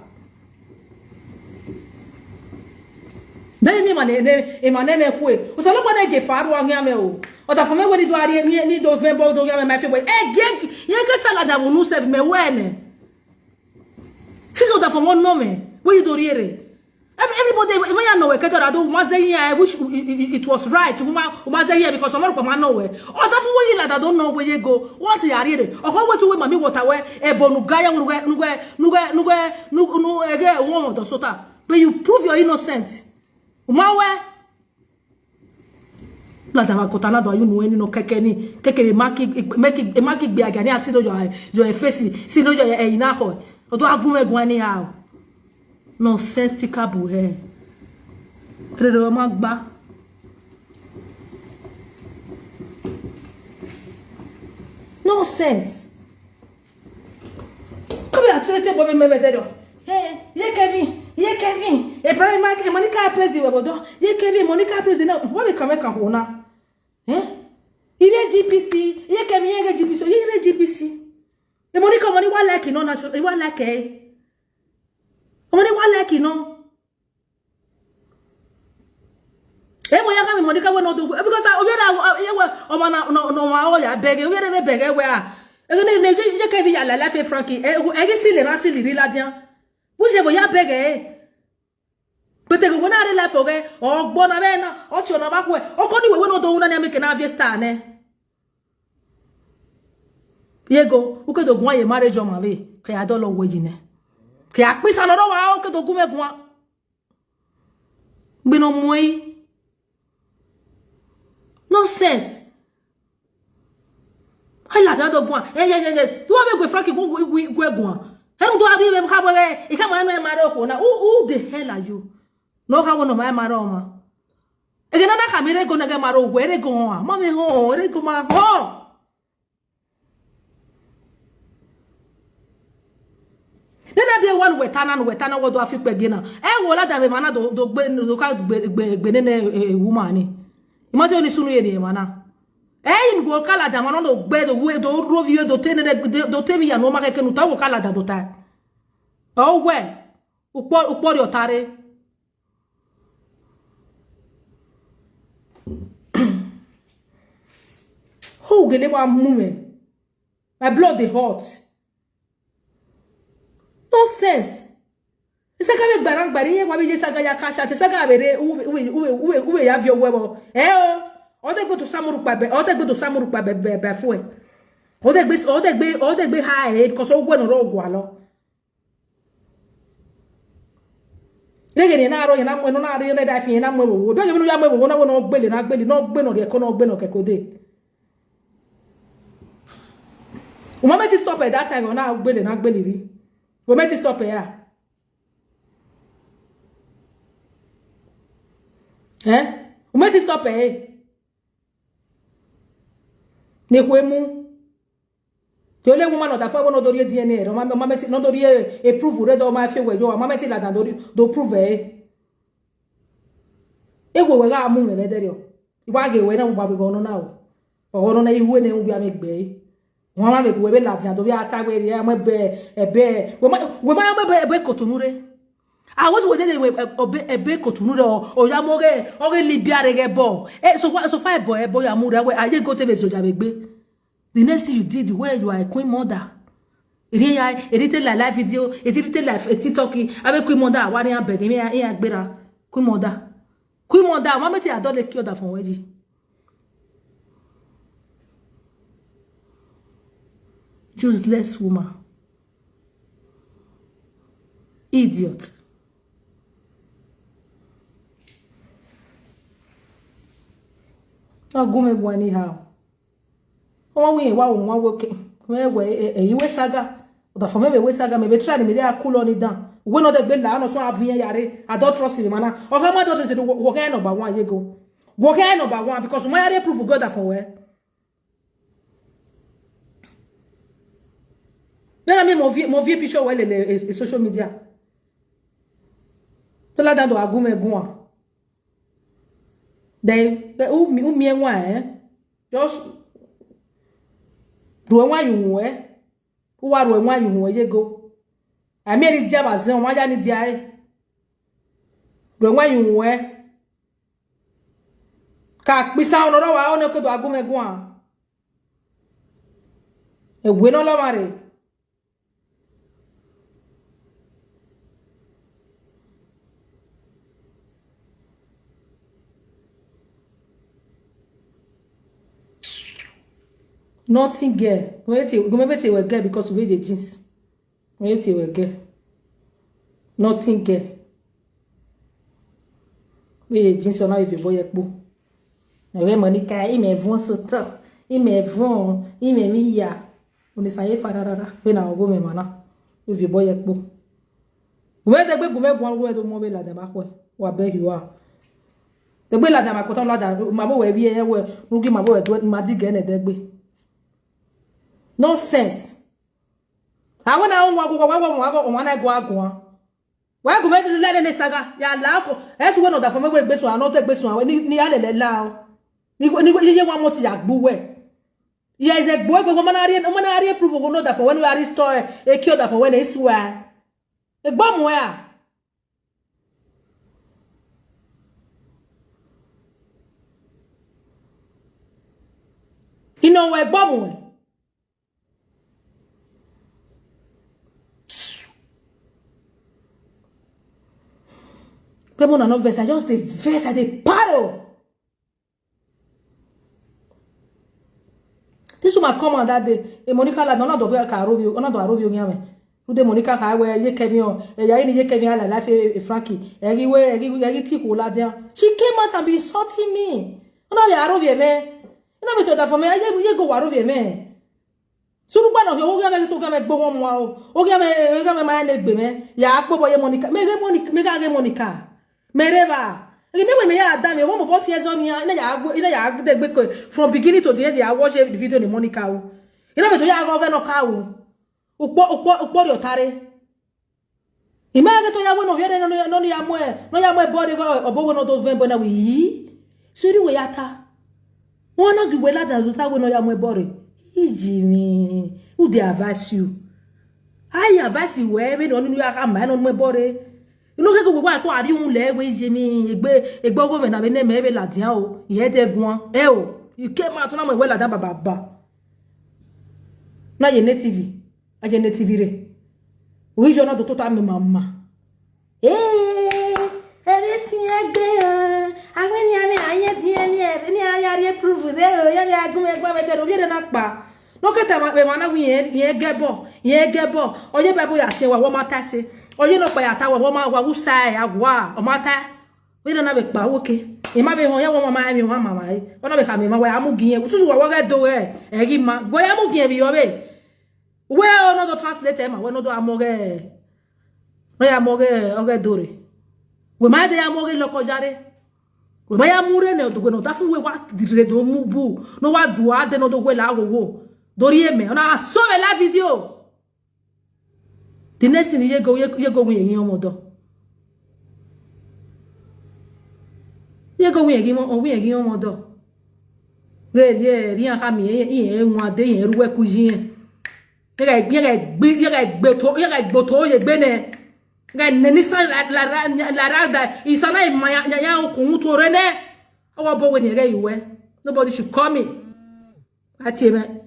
Be mi ma ne ne e ma ne me kwe. O so lo pa ne ge faru angia me o. Oda fo me we ni do ari ni ni do ve bo do ya me ma fi we. E ge ye ke tala da munu se me we ne. Si so da fo mo no me. We ni do riere. Every- Everybody, even ya no we ke tala do ma ze ya which it- it it was right. Uma uma ze ya because some of ma no we. Oda fo we la da do no we ye go. What ya riere. O ko we tu we ma mi water we. E bo nu ga ya nu we nu we nu we nu we nu nu ege wo do sota. But you prove your innocent. Uma we. Lada wa kota na do ayu nu eni no keke ni keke be maki maki maki gbe aga ni asi do your your face si do your e ina ho. Odo agun me gun anyhow. Nonsensical bu he. Rere ma gba. Nonsense. Come here, twenty boy me me there. Hey, ye Kevin, ye Kevin. E fara ma ke Monica prezi we bodo. Ye Kevin Monica prezi na. What we come can ho na? Eh? Ibe G P C, ye Kevin ye G P C, ye G P C. E Monica money wa like no na so, wa like eh. Money wa like no. E mo ya ka mi Monica we no do because o yera ye we o ma na no no ma o ya beg, o yera be beg we a. E ne ne je ke bi ya la la fe Frankie. E e si le na si le ri la dia. Bu je bo ya beg e. But e go na re la fo ge. O gbo na be na. O ti o na ba ku e. O ko ni we we no do una ni make na vie star ne. Yego, uke do gwa ye marriage o ma ve. Ke ya do lo we ji ne. Ke a pisa no ro wa o ke do gu me gwa. Gbe no moi. Nonsense. Hai la da do gwa. Eh, yeah, yeah, yeah. Do ave gwe Frankie gwe gwe gwe gwa. He do ave me ka bo e. I ka ma no e maro ko na. Who, who the hell are you? No ka wo no ma e maro ma. Ege na na ka mi re go na ge maro gwe re go a. Ma me ho re go ma ho. Nene bie wan wetana no wetana wo do afi pe gina. E wo la da be mana do do gbe no ka gbe gbe gbe nene e woman ni. Imagine ni sunu ye ni mana. E in go kala da mana no gbe do we do rovi we do tene do temi ya no ma ke nu ta wo kala da do ta. O we. Upo upo ri otare. Who gele wa mume? My blood dey hot. Nonsense. Isaga be gbaran gbari ye wa be je saga ya kasha te saga be re uwe uwe uwe uwe uwe ya vio wewo. Eh o. O de gbe to samuru pa be o de gbe to samuru pa be be be fue. O de gbe o de gbe o de gbe ha e because o gwe no ro gwa lo. Rege ni na ro ye na mo no na ro ye na da fi ye na mo wo. Be ye no ya mo wo na wo no gbele na gbele no gbe no re ko no gbe no ke ko de. Uma me ti stop at that time o na gbele na gbele ri. Wo me ti stop ya. Eh? Uma me ti stop e. Ne kwe mu. Te ole woman no da fo no dori D N A, no ma ma me ti no dori e prove re do ma fi we yo, ma me ti la da dori do prove e. E wo we ga mu me me deri o. Iwa ge we na wo ba we go no na o. O no na iwe ne wo bi a me gbe. Won ma me ku we be la ti a do bi a ta we re a mo be e be. We ma we ma mo be e be kotunu re. A wo si wo de de we e be e be kotunu re o ya mo ge o ge Libya re ge bo. E so fa so fa e bo e bo ya mu re we a ye go te be so ja be gbe. The next thing you did, where you are a queen mother. Eri ya eri te la live video, eri te live TikTok. Abe queen mother wa ni a be ni ya gbera. Queen mother. Queen mother, wa me ti a do le ki oda fun we ji. Useless woman. Idiot. Don't go me go anyhow. Omo we wa omo we ke me we e yi we saga. Oda fo me be we saga me be try me be a cool on it down. We no de gbe la no so avian yare. I don't trust him mana. O ka ma don't trust wo ke number one ye go. Wo ke number one because my yare prove God for we. Then I mean mo vie mo vie picture we le le social media. To la da do agume gun. Then u mi u mi enwa eh. Just do enwa yu eh. U wa ro enwa yu e ye go. A mi ri dia ba zen wa ya ni dia e. Do enwa yu e. Ka pisa ono ro wa ono ko do agume gun. E we no lo mare. Nothing girl. Go me be te we girl because we dey jeans. Go me be te we girl. Nothing girl. We dey jeans ona if boy ekpo. Na we Monica ime vun soto. Ime vun, ime mi ya. Oni sa ye fa rara. We na ogo me mana. If boy ekpo. Gume de gbe gume gwan we do mo be la de ma ko. Wa be hiwa. De gbe la de ma ko ton la de ma bo we bi e we. Rugi ma bo we do ma di gene de gbe. Nonsense. Awo na won wa go wa wa wa go wa na go agun. Wa gume le le ne saga. Ya la ko. E su we no da fo me we gbe so ano te gbe so awe ni ni ale le la o. Ni ni ye wa mo ti ya gbu we. Yes, e gbo e gbo mo na ri mo na ri prove go no da fo we no ri store e ki o da fo we ne isu a. E gbo mo ya. Ino we gbo mo. Pe mo na no vex, I just dey vex, I dey paro. This woman come out that day. E Monica la no do ka rovi, no do rovi o nyame. Ude Monica ka we ye Kevin o. E ya ini ye Kevin ala life e Frankie. E gi we e gi e gi ti ko la dia. She came out and be insulting me. Una be aro vie me. Una be to da for me. Ye ye go waro vie me. Suru gba no yo oge me to ga me gbo won mo o. Oge me oge me ma ne gbe me. Ya po bo ye Monica. Me ge Monica, me ga ge Monica. Me re ba. Ege me we me ya da me wo mo bo si ezo ni ya. Ina ya gbo ina ya de gbe ko from beginning to the end ya watch the video ni Monica o. Ina me to ya go ge no ka o. Ukpo ukpo ukpo ri otare. Ima ge to ya we no yere no no ya mo e no ya mo e body go obo we no do ven bona wi. Suru we ya ta. Won no gi we la da do ta we no ya mo e body. Iji mi. Who dey advise you? I advise you we we no no ya ka ma no mo e body. You know get go wa ko ari un le we je mi egbe egbe ogo me na be ne me be la dia o. Ye de guan. E o. You came out na mo we la da baba ba. Na ye native. A ye native re. We jo na do tota me mama. Eh, ere si egbe o. Awe ni ame aye di ni ere ni aya re prove re o. Ya be agun egbe be de ro bi re na pa. No ke ta ma be ma na wi ye ye ge bo, ye ge bo. Oye be bo ya se wa wo ma ta se. Oye no pa ya ta wa wo ma wa wu sa ya wa. O ma ta. We na be pa wo ke. E ma be ho ya wo ma ma mi wa ma ma e. Ona be ka me ma wa ya mu gi ye. Ususu wa wo ge do e. E gi ma. Go ya mu gi ye bi yo be. We o no do translate e ma. We no do amoge. No ya moge oge dore. We ma de ya moge loko jare. We ma ya mure ne do no ta fu we wa dire do mu bu. No wa du ade no do we la wo wo. Dori e me. Ona so me la video. The next thing ye go ye ye go wi yin omo do. Ye go wi yin mo wi yin omo do. Re re ri an ka mi e e won de yin ruwe ku yin. Ye ga ye ga gbe ye ga gbe to ye ga gbo to ye gbe ne. Ga ne ni sa la la la la da isana ma ya ya okun to re ne. Owo bo we ni re iwe. Nobody should call me. Ati eme.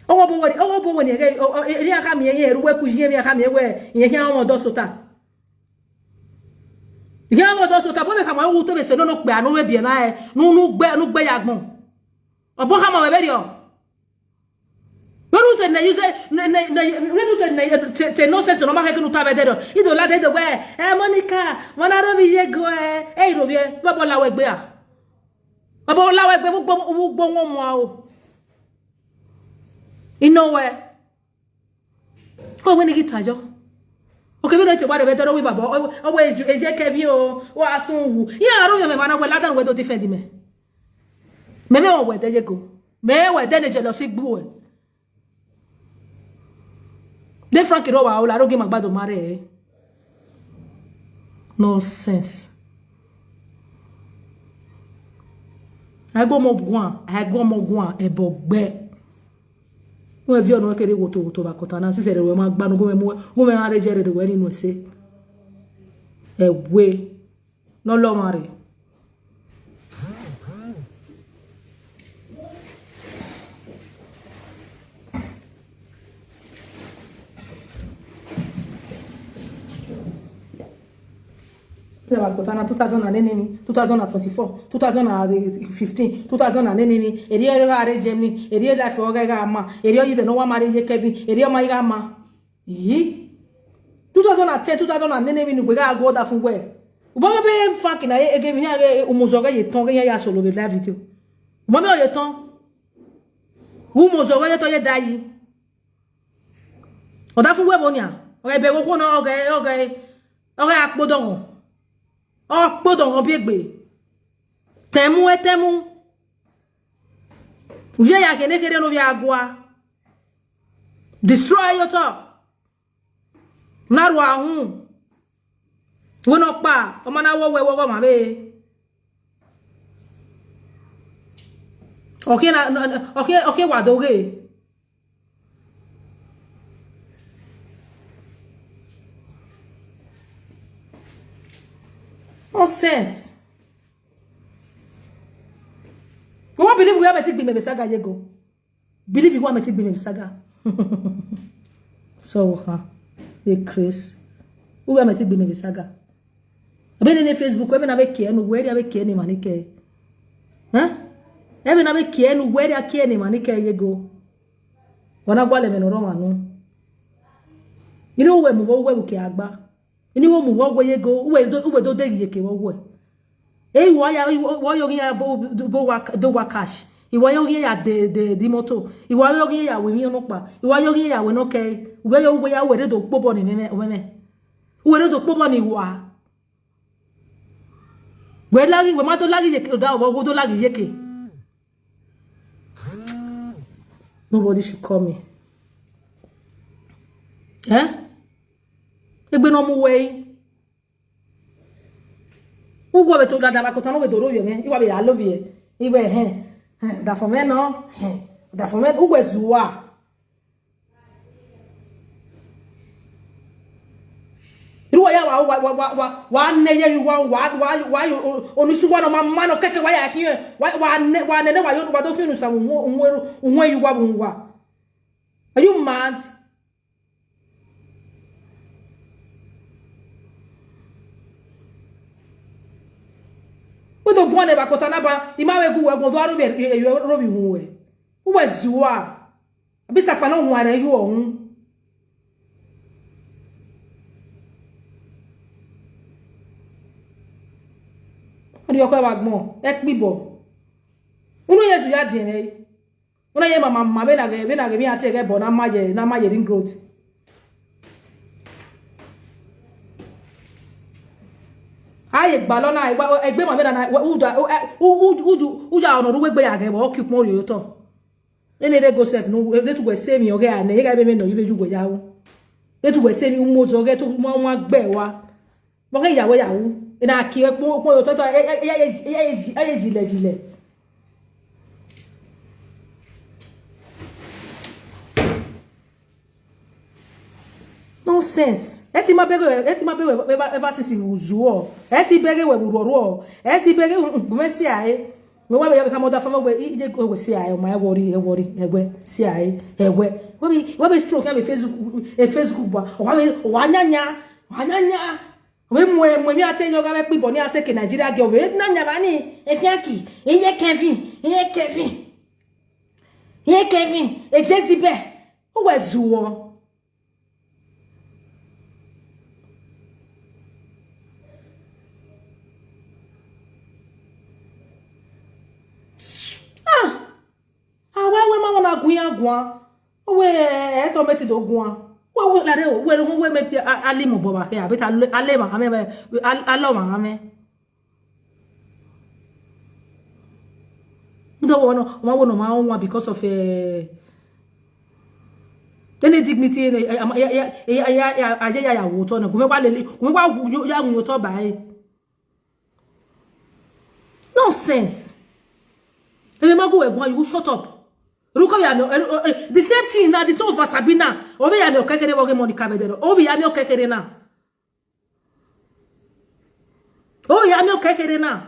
Owo bo we owo bo we ni re ri aka mi ye ruwe ku ye mi aka mi we ye ya omo do sota. Ye omo do sota bo me ka ma wu to be se no no pe anu we bi na e. Nu nu gbe nu gbe ya gbon. Obo ka ma we be ri o. Wenu te ne use ne ne ne wenu te ne te te nonsense no ma ke nu ta be de do. Ido la de do gbe. Eh Monica, mana ro mi ye go eh. Eh ro ye. Babo la we gbe a. Babo la we gbe gbogbo gbogbo won mo a o. Ino we. Ko we ni ki tajo. Oke bi no te wa de be de ro wi babo. O we eje ke vi o. O asun wu. Ya ro yo me mana we la dan we do defend me. Me me o we de ye go. Me we de ne jealousy gbu e. De Frank ro wa o la ro gi magbado mare e. Nonsense. Ai gbo mo guan, ai gbo mo guan e bo gbe. Mo e vi ono kere wo to wo to ba kota na si se re we ma gba no go me mo go me ma re je re we ni no se. E we. No lo mare. Two thousand and nine, two thousand and twenty-four, two thousand and fifteen, two thousand and nine, eri eri ga re Germany, eri eri life o ga ma, eri oyi de no wa marry ye Kevin, eri o ma ga ma. Yi. Two thousand and ten, two thousand and nine, mi ni gbe ga go da fun we. Ubo be fucking na ege mi ya ge umuzo ge ye ton ge ya solo be live video. Ubo be o ye ton. Umuzo ge ye ton ye da yi. O da fun we bo ni a. O ge be wo ko no o ge o ge o ge apodo ho. O podo ho bi egbe. Temu e temu. Uye ya kene kere no bi agwa. Destroy your talk. Na ru ahun. We no pa, o ma na wo we wo go ma be. Okay na okay okay wa do ge. Nonsense. We won't believe we have a thing be me saga ye go. Believe you want me to be me saga. So ha. They craze. We want me to be me saga. Abe ne Facebook we be na be ke no we be ke ni manike. Huh? Ebe na be ke no we be ke ni manike ye go. Wana gwale me no ro manu. Ini uwe mu wo uwe uke agba. Ini wo mu wo uwe yego, uwe do, uwe do de yeke wo uwe. E iwa ya, iwa yo ya bo, bo wa, do wa cash. Iwa yo ya de, de, di moto. Iwa yo ya we mi no pa. Iwa yo ya we no ke. Uwe yo uwe ya uwe do popo ni meme, meme. Uwe do popo ni wa. We lagi, we ma do lagi yeke, da wo do lagi yeke. Nobody should call me. Eh? Egbe no mu we. Ugo be to da da ba ko tan we do ro yo me. Iwa be ya love ye. Iwe he. Da for me no. He. Da for me ugo zuwa. Ruwa ya wa wa wa wa wa wa ne ye yu wa wa wa wa yu onisuwa no ma ma no keke wa ya ki wa wa ne wa ne ne wa yo wa do ki onusa unwe unwe yu wa unwa. Are you mad? Udo gwane ba kota na ba ima we gu we gu do aro be ro bi hu we. Uwe zuwa. Bisa pa no nware yu ohun. Ori oko wa gbon e pibo. Unu Yesu ya di re. Unu ye mama mama be na ge be na ge mi ati ge bo na ma ye na ma ye ring road. Aye gba lo na egbe ma be na uja uju uja ono ruwe gbe ya ge bo ki pon ri oto. Ene re go sef no re tu we se mi oge ane ga be me no ive ju gbe ya wo. Re tu we se mi umo zo ge tu mo mo gbe wa. Mo ge ya we ya wo. Ina ki e pon pon yo toto e e e e e e jile jile. Nonsense. Eti ma bere eti ma bere ever since uzuo. Eti bere we ruo ruo. Eti bere gumesi ae. We wa be ya ka mo da fama we ije ko we si ae o ma e worry e worry e we si ae e we. Wa be wa be stroke ya be Facebook e Facebook ba. Wa be wa nyanya. Wa nyanya. We mwe mwe mi ate yo ga be pibo ni ase ke Nigeria girl we na nya ba ni e fiaki e ye Kevin e ye Kevin e ye Kevin e Jezebel o we zuwo. Ah, awa we ma wana guya gwa. We e to meti do gwa. We we la re o we lo we meti alimo bo ba ke abi ta ale ma ame alo ma ame. Ndo wono ma wono ma onwa because of eh any dignity ya ya ya ya ya ya ya ya wo to na gume kwa lele gume kwa ya wo to ba eh. Nonsense. Ebe magu we gwa you shut up. Ruko ya mi the same thing na the same for Sabina. Obi ya mi okekere woge Monica bedero. Obi ya mi okekere na. Oh ya mi okekere na.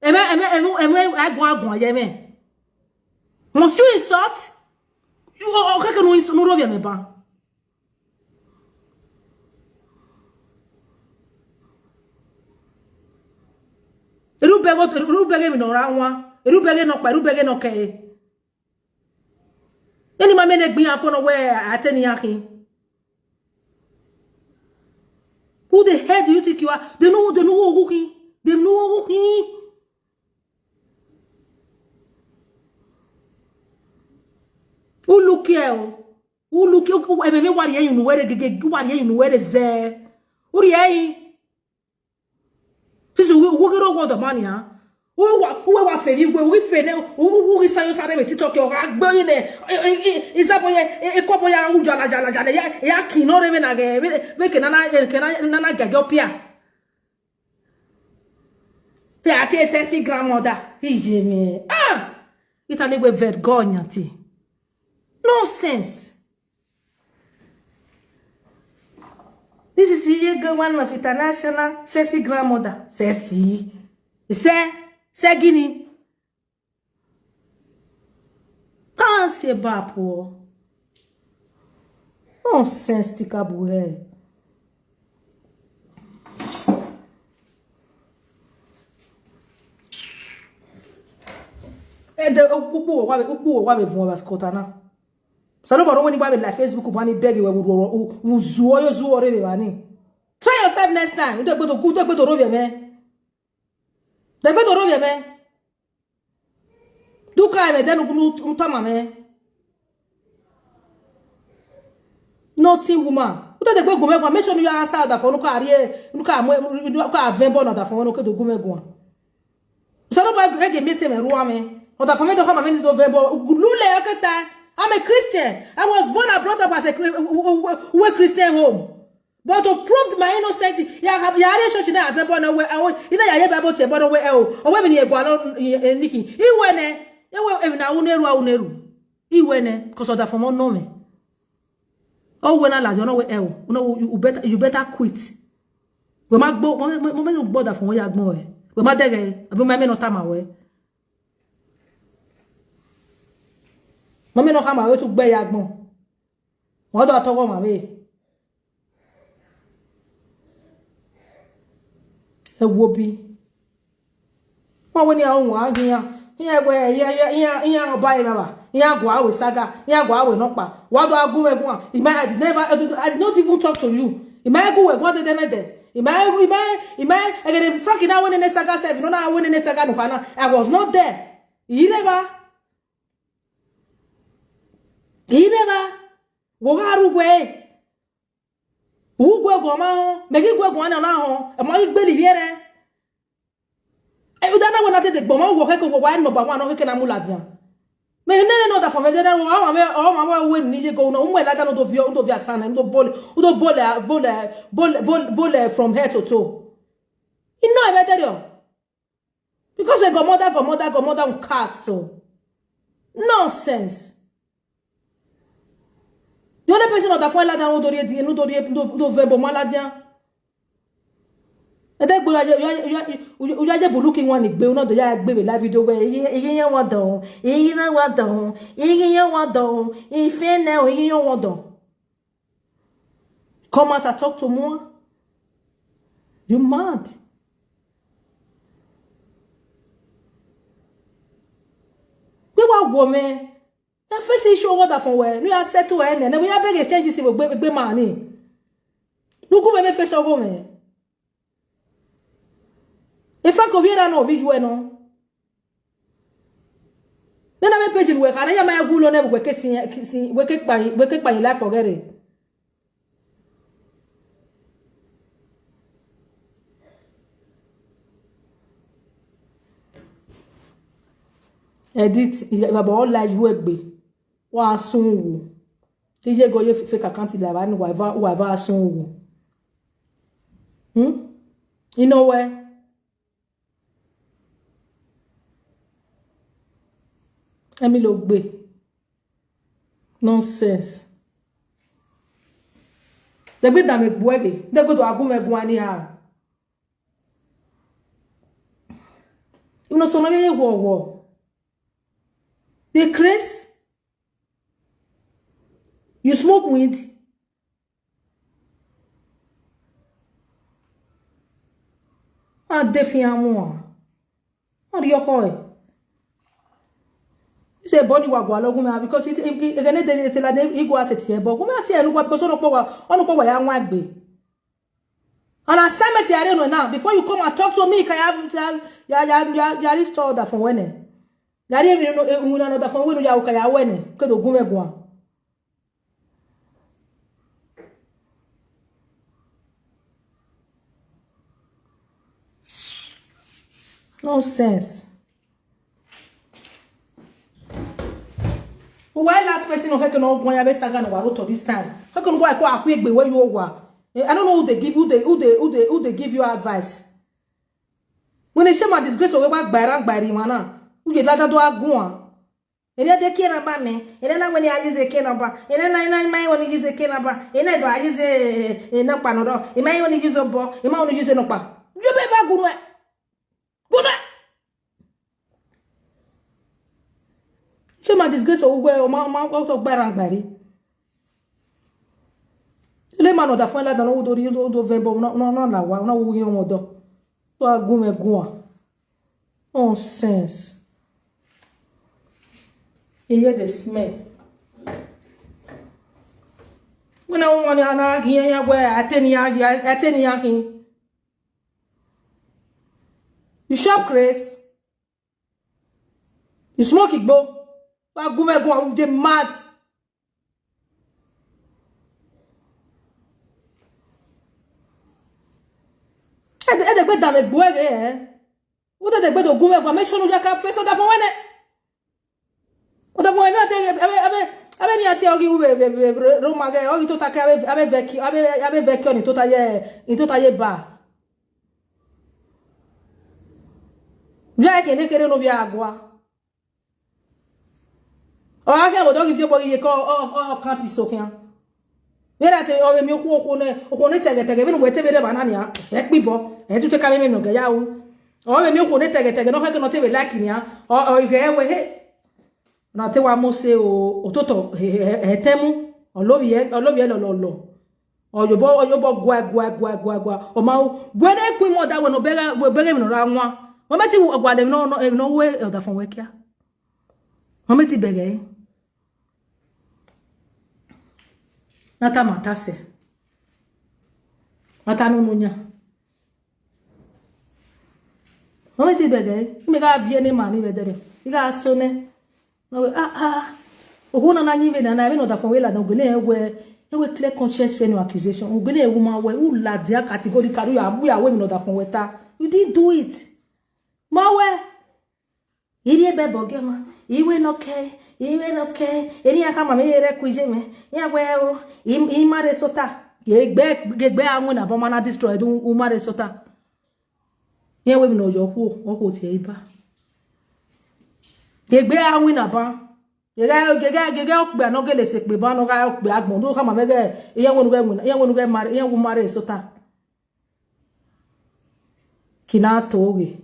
Eme eme eme eme agun agun aye me. Must you insult? You okekere no insult no robi me ba. Eru bego eru bege mi no ra nwa. Eru bege no pa eru bege no ke. Any ma mene gbin afo no we ateni akin. Who the hell do you think you are? They know they know who he. They know who he. Who look here? Who look here? Who ebe wari you know where gege wari you know where ze. Who ye? Sisi uwe uwe gero go the money ha. Uwe wa uwe wa feri uwe uwe fene uwe uwe sayo sare me TikTok yo ga gbe ni ne. Isa boye e ko boye angu jala jala jala ya ya kino re me na ge me ke na na ke na na na ge opia. Pe ati sexy grandmother. Ije me. Ah. Italy we vergogna ti. Nonsense. This is Yege, one of international sexy grandmother. Sexy. He said, Segini. Can't say bad poor. Nonsense, Tikabu. Eh, the ukpu wa ukpu wa be fun wa skota na. So nobody when you buy like Facebook, money beg you, we will zuo you, zuo already, money. Try yourself next time. You don't go to good, don't go to Rovia, man. They go to Rovia, man. Do kind, then you tama, man. Nothing, woman. Uta de gbe gome gwa, make sure you answer that phone, nuka arie, nuka mo, nuka avembo na that phone, nuka do gome gwa. So no ba ege meeting me ruwa me. Or that phone me do come me do vembo. Lule akata. I'm a Christian. I was born and brought up as a Chri- w- w- w- Christian home. But to prove my innocence, ya have ya are church na avembo na we awo. Ina ya ye Bible say bono we awo. O we mi ni egwa lo niki. Iwe ne. Ewe e na uneru uneru. Iwe ne, 'cause of that phone no me. Oh, when I like, you know, where else? You know, you, you better, you better quit. We ma gbo, mo me, mo me no gbọ́dọ̀ fún ya gbọ́n ẹ. We ma dege, abi mo me no tama we. Mo me no kama we tu gbe ya gbọ́n. Wọ́n dọ̀ tọwọ́ ma we. Ẹ wo bí. Wọ́n wé ní àwọn ohun àgìyàn. Ìyẹn ẹgbẹ́ ẹ̀yẹ ẹ̀yẹ ìyẹn ìyẹn ọba yìí bàbá. Ìyẹn àgọ́ àwẹ̀ sága. Ìyẹn àgọ́ àwẹ̀ nọ́pà. Wọ́n dọ̀ agún ẹ̀gún à. Ìmọ̀ I did never I did- I did not even talk to you. Ìmọ̀ ẹ̀gún ẹ̀gún ọ̀dẹ̀dẹ̀ mẹ́tẹ̀. Ìmọ̀ ẹ̀gún ìmọ̀ ìmọ̀ ẹ̀gẹ̀dẹ̀ Frank náà wọ́n ní ní sága sẹ́fì náà wọ́n ní ní sága nùkọ́ náà. I was not there. Ìyí lè bá. Ìyí lè bá. Wò ká arúgbó ẹ̀. Wù gbé gùn ọmọ ahọ́n. Mẹ̀gí gbé gùn ọ̀nà ahọ́n. Ẹ̀mọ́ yí gbé lìbí rẹ̀. Udana wena te de gboma wo ke ko wa number one o ke na muladian. Me ne ne no da for me de na wa wa me o ma wa we ni je go no mo la da no do vio do via sana no do bole do bole bole bole bole bole from head to toe. You know I better you. Because they go mother go mother go mother on cats so. Nonsense. The only person that find like that no do no do no do vembo maladian. Ede gbe ya ya ya ya je buluki wan ni gbe una do ya gbe be live video we iye iye yan wa don iye na wa don iye yan wa don ife na o iye yan wa don. Come out and talk to more. You mad? Bí wàá wò mí, ẹ fẹ́ sí iṣẹ́ owó dà fún wẹ̀ ní asẹ́tù ẹ̀ nẹ̀ ní wíyá bẹ́ẹ̀ change sí gbé gbé màá ní. Lukú mẹ́mẹ́ fẹ́ sọ́wọ́ mẹ́. Ìfẹ́ kò fi ẹ̀rọ náà fi ju ẹ̀ náà. Nena me page we kana ya ma gulo ne we ke sin sin we ke pa we ke pa life forget. Edit baba o la ju egbe. Wa sun wo. Ti je go ye fake account la ba ni wa va wa va sun wo. Hmm? You know where? Emi lo gbe. Nonsense. They go down with Buege. They go to Agume go anyhow. You know, so many war war. They craze. You smoke weed. A defi amua. A ri oko e. You say body wa gwa logun me because it again they they tell they go at it here but go me at here look because ono po wa ono po wa ya nwa gbe. And assignment ya re no now before you come and talk to me ka ya ya ya ya ya restore that from when. Ya re mi no una no that from when ya ka ya when. Ke do gun me gwa. Nonsense. Why last person no heke no go ya be saga no waroto this time? Heke no go akwa akwa egbe where you wa. I don't know who they give who they who they who they who they give you advice. When they share my disgrace over by ran by rimana. Who you lada do agun. Ere de ke na ba me. Ere na wani ayi ze ke na ba. Ere na na mai wani use ke na ba. Ere do ayi ze e na pa no do. E mai wani use bo. E ma wani use no pa. Yo be ba gunu e. Gunu e. Share my disgrace o we o ma ma o to gbara gbari. Le ma no da fun la da no do ri do do ve bo no no na wa no wu yin won do. To agun me gun a. Nonsense. You hear the smell. When I want to, I can hear where I tell you, I tell you, I can. You shop, Chris. You smoke igbo. Wa gume go, you dey mad. Ede ede gbe dame gbo ege eh. Ude de gbe do gume go, make sure no ya ka face da fun wene. Ude fun wene ate ebe ebe ebe mi ate ogi ube ebe ebe Roma ge ogi tota ke ebe ebe veki ebe ebe veki oni tota ye ni tota ye ba. Ya ke ne kere no bi agwa. Ọ ya ke bo do gi fi bo gi ko o o kan ti so kian. Wera te o mi ku oku ne oku ne tege tege bi no we te be de banana ya. E pi bo. E tu te ka be mi no ge ya u. O mi oku ne tege tege no ke no te be like ni ya. O o ge we he. Na te wa mo se o ototo he he temu. O lo bi e o lo bi e lo lo lo. Oyobo oyobo gwa gwa gwa gwa gwa. O ma o gwe de ku mo da we no be ga we be ga mi no ra nwa. Mo me ti gwa de no no no we e da fun we kia. Mo me ti be ga. Nata mata se. Nata no no nya. Mo me ti be ga. Mi ga vie ne ma ni be de. Mi ga so ne. No we ah ah. Oho na na nyi we na na we no da fun we la no gele we. E we clear conscience fe no accusation. O gele e woman we u la dia categorically ya bu ya we mi no da fun we ta. You didn't do it. Ma we. Iri ebe bo ge ma. Iwe no ke. Iwe no ke. Eri aka ma me yere ku ije me. Ya we o. I mare sota. Ge gbe ge gbe awun na bo ma na destroy du u mare sota. Ye we mi no yo ku o ku ti e ba. Ge gbe awun na ba. Gege gege gege okpe no gele se pe ba no ga okpe agbon do kama mege iye wonu ge wonu iye wonu ge mare iye wu mare sota. Kina to oge.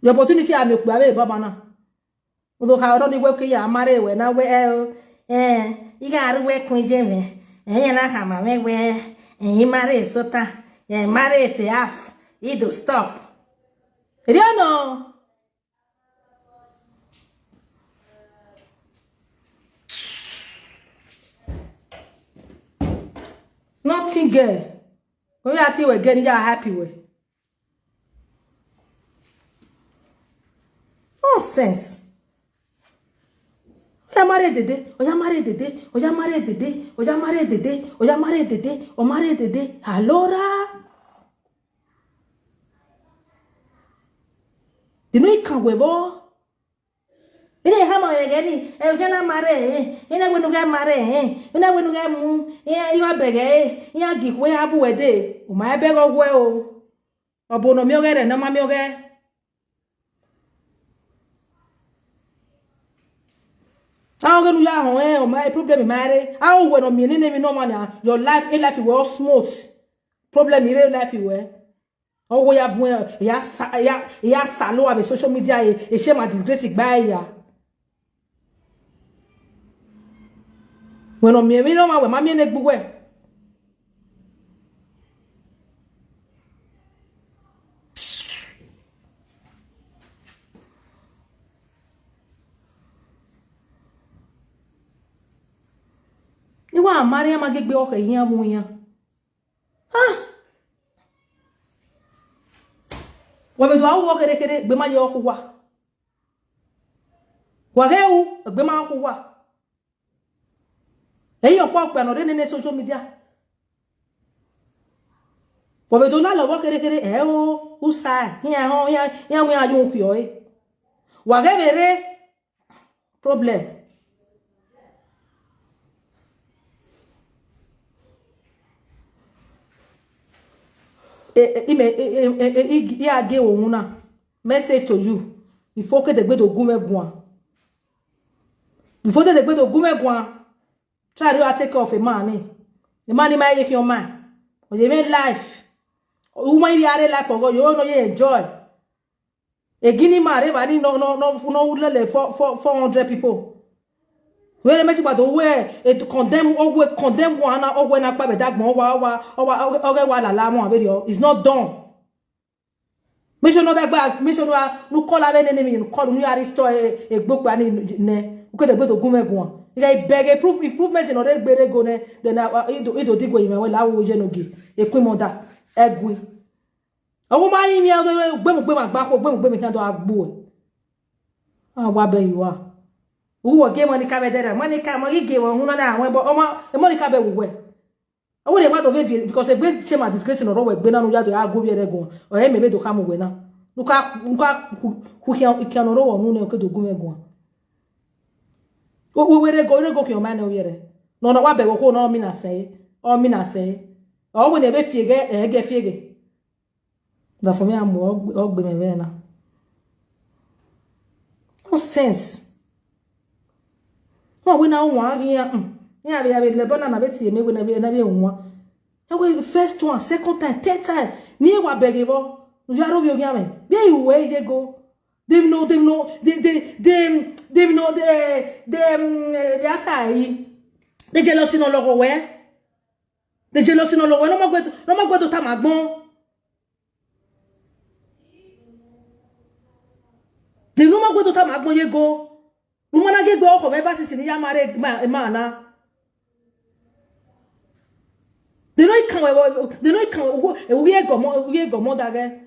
The opportunity a mi okpe abe baba na. Udo ka oro ni we ke ya mare we na we eh eh iga aru we kun je me. Eh ya na kama me we eh mare sota. Eh mare se half. Ido stop. Eri ono. Nothing girl. When you are we get you are happy with. Nonsense. Oya marry dede, oya marry dede, oya marry dede, oya marry dede, oya marry dede, o marry dede. Alora. You know you can't wear. Ine hama yegeni, e ujana mare eh. Ine wenu ge mare eh. Ine wenu ge mu. Ine iwa bege eh. Ine gikwe abu wede. O ma ebego gwe o. Obo no mi ogere na ma mi oge. Awo genu ya hon eh o ma problem mare. Awo we no mi ni ni mi no ma na. Your life in life we all smooth. Problem ire life we. Owo ya vun ya sa ya ya salo ave social media e e shame and disgrace gba ya. Weno mi mi no ma we ma mi ne gbugwe. Iwa mari ama gegbe oke yin amu yan. Ah. Wa be do awo kere kere gbe ma yo ku wa. Wa ge u gbe ma ku wa. E yo po pe no re ne social media. Wa be do na lo wo kere kere e o u sa ya ho ya ya we ayo ku yo e. Wa ge be re. Problem. E, e, ime, e, e, e, e, i, i age ohun na. Message to you. Before ke degbe do gume gwan. Before ke degbe do gume gwan. Try to take care of a man, eh. The man in my if your man. Or you make life. Woman, you are a life for God. You know you enjoy. A guinea man, eh, but no, no, no, no, lele for, for, four hundred people. Where they make about the way it condemn, or we condemn one, or when I pay that one, wa, wa, wa, wa, wa, la, la, wa, video. It's not done. Make sure no that bad, make sure no, no call have any name, you call, no, you are restore a, a book, and ne, okay, the go to gume guan. Ika ibege improve, improvement no re gbere go ne. Then, uh, uh, ido, ido digwe ime we la wo je no gi. Ekwi moda. Egwi. Owo ma yi mi a gbe mu gbe ma gba ko, gbe mu gbe mi kan do agbo e. Ah, wa be you are. Uwo ge Monica be there. Monica, mo ge wo huna na awon bo. Omo, e Monica be wuwe. Owo de wa do ve because e gbe shame and disgrace no ro we gbe na nu ya do ya go vi ere go. O e me be do ka mu we na. Nu ka, nu ka ku, ku ki an, ki an ro wo nu ne o ke do gu me go. O we re go, re go ki o ma ne o yere. No, no, wa be wo ko no mi na se. O mi na se. O we ne be fiege, e ge fiege. That for me, I'm all, all women there now. No sense. No, when I want here, mm, yeah, we have a Lebanon, I bet you, maybe never, never one. And we first one, second time, third time, near what beg you, you are over your game. Where you, where you go? They know, they know, they, they, they, they know, they, they, um, they are tired. They jealousy no logo where? They jealousy no logo. No more go to, no more go to Tamagbon. The woman go to time agbon ye go. Woman na get go off of ever since ni ya marry ma, ma na. They no can we, they no can we, we go mo, we go mo dage.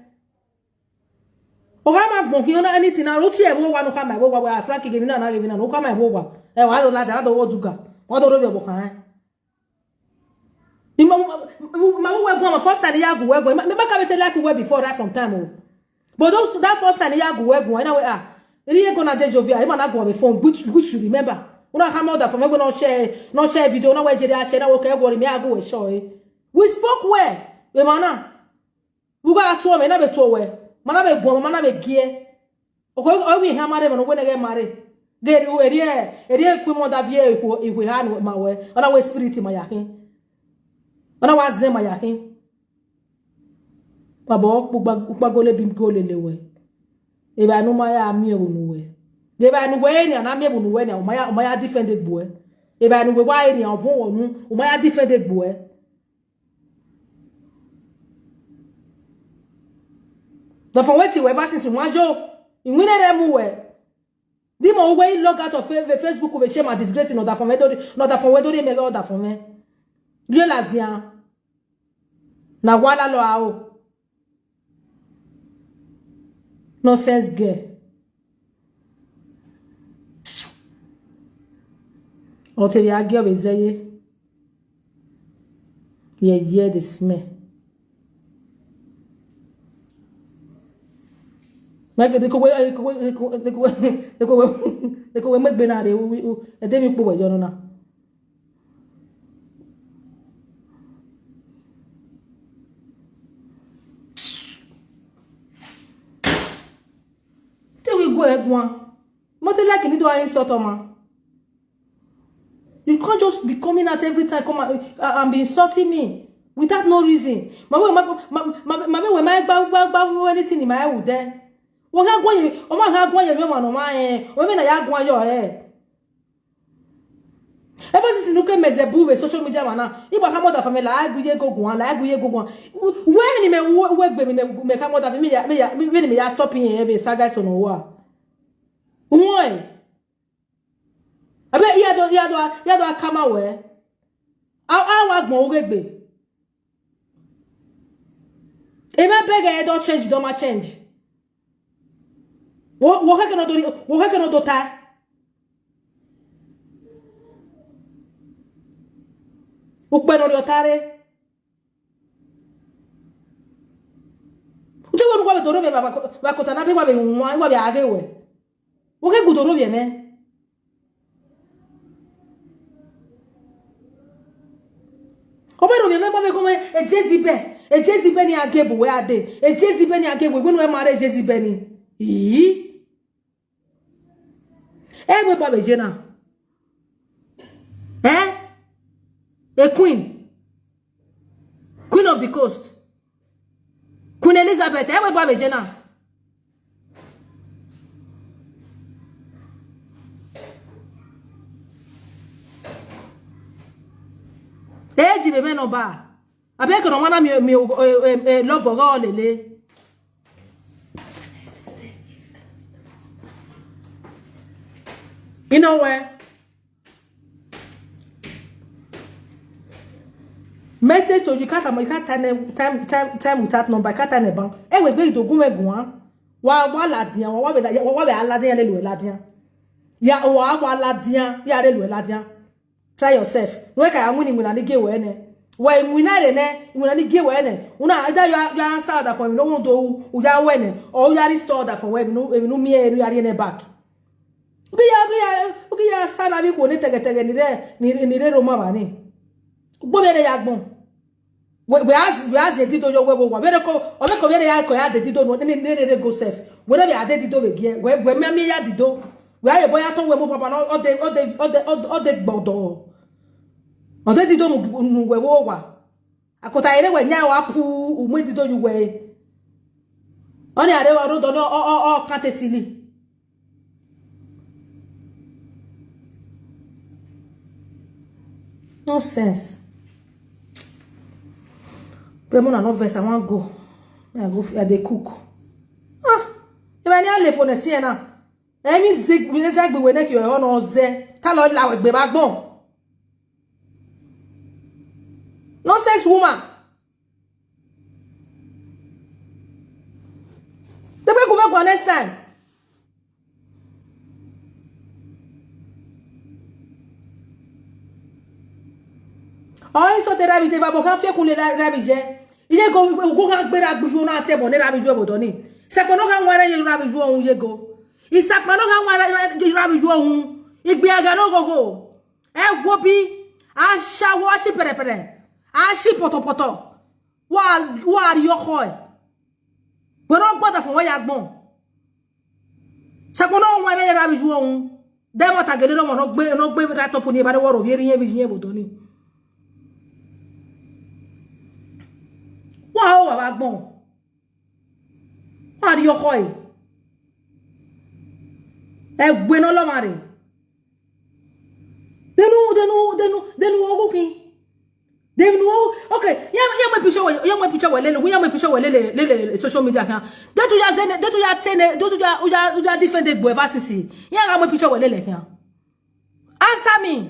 O ga ma gbon ki ona anything na ro ti e wo wa no ka ma wo wa, wa Frank give me na, na give me na, no ka ma wo wa. E wa do la da do wo duga. Wa do ro be bo kan. Ima, ma, ma, we go, my first time, ya go, we go. Me back, I tell like we before, right from time, oh. But those, that first time, ya go, we go. Anyway, ah, really go na de Jovia. Ima na go on the phone, which, which you remember. Una come out that from, we go no share, no share video, no we share, share, na okay, worry me, I go, we show, eh. We spoke well. We mana. We go at home, na be to we. Mana be go, mana be gear. Okay, oh, we have married, no we get married. Get you, area, area, quick mother view, if we, if we had my way. Ona we spirit in my yakin. Ona wa zen my yakin. Baba, ukpa gole bim gole lewe. Eba nu ma ya mi unu we. Eba nu we ni, ana mi unu we ni, o ma ya, o ma ya defend the boy. Eba nu we wa ni, o vo onu, o ma ya defend the boy. The for wetin we ever since we wan jo, in winner dem we. The more we log out of Fa-, Fa-, Facebook, we shame and disgrace in order for me, not that for we don't make order for me. You like dia. Na wala lo ao. Nonsense girl. Until you argue with Zeye. Yeah, yeah, the smell. Make the go, the go, the go, the go, the go, the go, make bena de, we, we, and then you put what you know now. They will go, everyone. Mother like you need to insult, man. You can't just be coming out every time, come out, uh, and be insulting me without no reason. My way, my, my, my, my way, my, my, my, my, anything in my head there. What have one, oh my, have one, you want no my, eh, women are going your head. Ever since you look at Mezebu with social media, man, now, if I come out of me, like, we go, go on, like, we go, go on. When me, we, we, we, me, me, me, come out of me, me, me, me, me, me, stop here, every saga, so no, what? Why? Abe, iya do, iya do, iya do akama we. Aw, aw, agbon ogegbe. Eme bege e don change, don ma change. Wo, wo keke no do, wo keke no do ta. Ukpe no do tare. Ute wo nugwa be doro be baba ko, ba kota na be wa be nwa, wa be age we. Wo ke gudoro be me. Obe ro be me, ba be ko me, e Jezebel, e Jezebel ni age bu we ade, e Jezebel ni age bu we, we no e mare Jezebel ni. Ii. E we ba be je na. Eh? A queen. Queen of the coast. Queen Elizabeth, e we ba be je na. E ji be me no ba. Abe ko no wana mi, mi, eh, eh, eh, love for God lele. You know where? Message to you, can't, you can't time, time, time, time without number, can't time ban. Ewe gbe idogun we gun. Wa, wa ladian, wa, wa be, wa, wa be aladian, le lo ladian. Ya, wa, wa ladian, ya le lo ladian. Try yourself. No ka ya muni muna ni ge we ne. We muna re ne, muna ni ge we ne. Una, either you are, you are answer that for me, no one do, u ya we ne. Or you are restore that for we, no, no me, you are in back. Ugi ya, ugi ya, ugi ya sana bi ko ni tege tege ni re, ni, ni re Roma ba ni. Gbo bere ya gbon. We, we as, we as e dido yo we wo wa. Bere ko, o me ko bere ya ko ya de dido no, ni, ni, ni, ni go self. We no be ade dido we gie. We, we me me ya dido. We aye boya to we mo papa no, o de, o de, o de, o de, o de gbodo. O de dido mu, mu we wo wa. Akota ere we nya wa pu, u me dido yu we. Oni are wa ro do no, o, o, o, kate sili. Nonsense. Pe mo na no vex, I wan go. I go, I dey cook. Ah, if I need left for the siena. Emi zig, we zag be we neck your hono ze. Ta lo la we gbe ba gbon. Nonsense woman. They will go back next time. Oh, so tera bi te ba bo kan fe kun le rabi je. Iye go go kan gbera gbuju na te bo ne rabi ju e bo do ni. Se ko no kan wara ye rabi ju ohun ye go. Isakpa no kan wara rabi ju ohun. Igbe aga no go go. E wo bi. A shawo, a shi perepere. A shi potopoto. Wa, wa ri oko e. We no gbada fun wa ya gbon. Sapo no wa re ra bi ju ohun. De mo ta gele no mo no gbe, no gbe ra to pu ni ba de wo ro bi ri yen bi yen bo to ni. Wa o wa ba gbon. Wa ri oko e. E gbe no lo ma re. Denu, denu, denu, denu ogu kin. Denu, okay. Ya, ya my picture we, ya my picture we lele, ya my picture we lele, lele social media kan. Detu ya zene, detu ya tene, detu ya, ya, ya defend the boy versus. Ya ga my picture we lele kan. Answer me.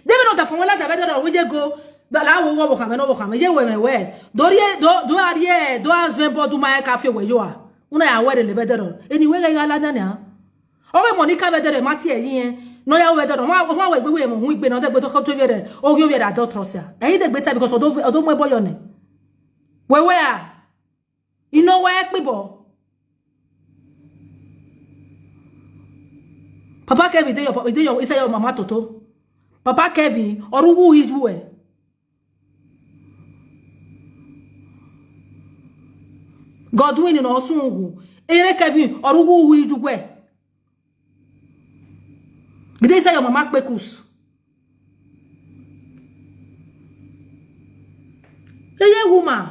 Demi no da fun wala da be da we go. Da la wo wo ka me no wo ka me. Ye we me we. Do ri e, do, do a ri e, do a zwe bo du ma e ka fi we yo a. Una ya we le be da. Anyway, ga la da na. Owe Monica be dere mati e yin. No ya we dere. Wa, wa we gbe we mo hun igbe no de gbe to ko to we re. Ogi we re adulterous ya. E de gbe ta because odo, odo mo e boyo ne. We we a. Ino we e pe bo. Papa Kevin, dey your, dey your, inside your mama toto. Papa Kevin, oruwu iju e. Godwin no sungu. Ere Kevin, orugu wi dugwe. Gide say your mama kpekus. Eye woman.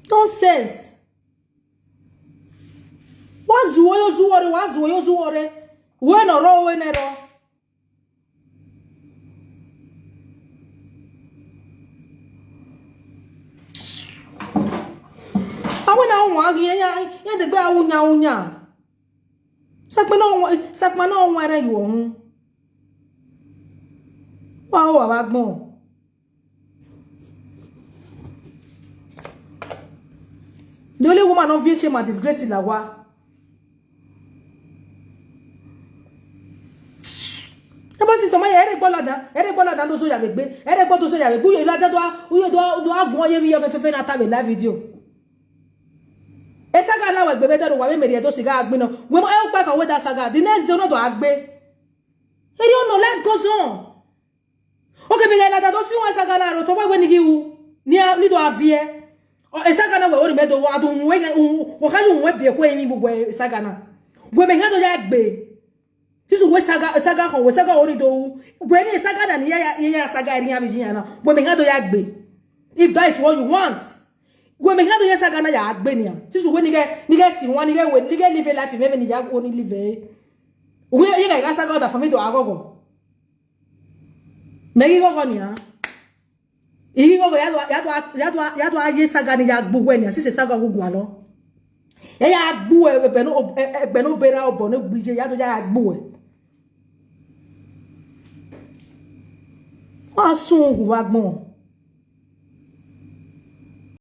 Nonsense. Wa zuwo yo zuwo re, wa zuwo yo zuwo re. We no ro, we ne ro. Awe na won agi ya, ya de gbe awunya awunya. Sakpe na won, sakpe na won re yo hun. Wa o wa gbon. The only woman of V H M and disgrace la wa. Eba si soma ya ere gbola da, ere gbola da no so ya gbegbe, ere gbo to so ya gbegbe, uyo la da do, uyo do, do agun oye mi yo fe fe fe na ta be live video. E saga na we gbebe da ro wa me meri e do siga agbin no. We mo e o pa ka we da saga. The next day no do agbe. Eri ono, life goes on. Okay, me ga na da do si won saga na ro to we we ni gi u. Ni a, ni do avie. O e saga na we o ri me do wa do we, we ka yu we bi e ko e ni bu we saga na. We me ga do ya gbe. This we saga, saga ho, we saga o ri do. We ni saga na ni ya, ya, ya saga ri ya bi ya na. We me ga do ya gbe. If that is what you want. We me ga do ya saga na ya gbe ni a. This we ni ge, ni ge si won, ni ge we, ni ge live a life, me me ni ya o ni live. We ye ga saga da for me do agogo. Megi gogo ni a. Igi gogo ya do, ya do, ya do, ya do aye saga ni ya gbugbo ni a. Sise saga gugu alo. Ẹ yà gbó ẹ, ẹgbẹ́ náà, ẹgbẹ́ náà bẹ̀rẹ̀ ọ̀bọ̀ ní gbìjẹ, yàtọ̀ yà gbó ẹ. Wọ́n á sún ògùn wá gbọ́n.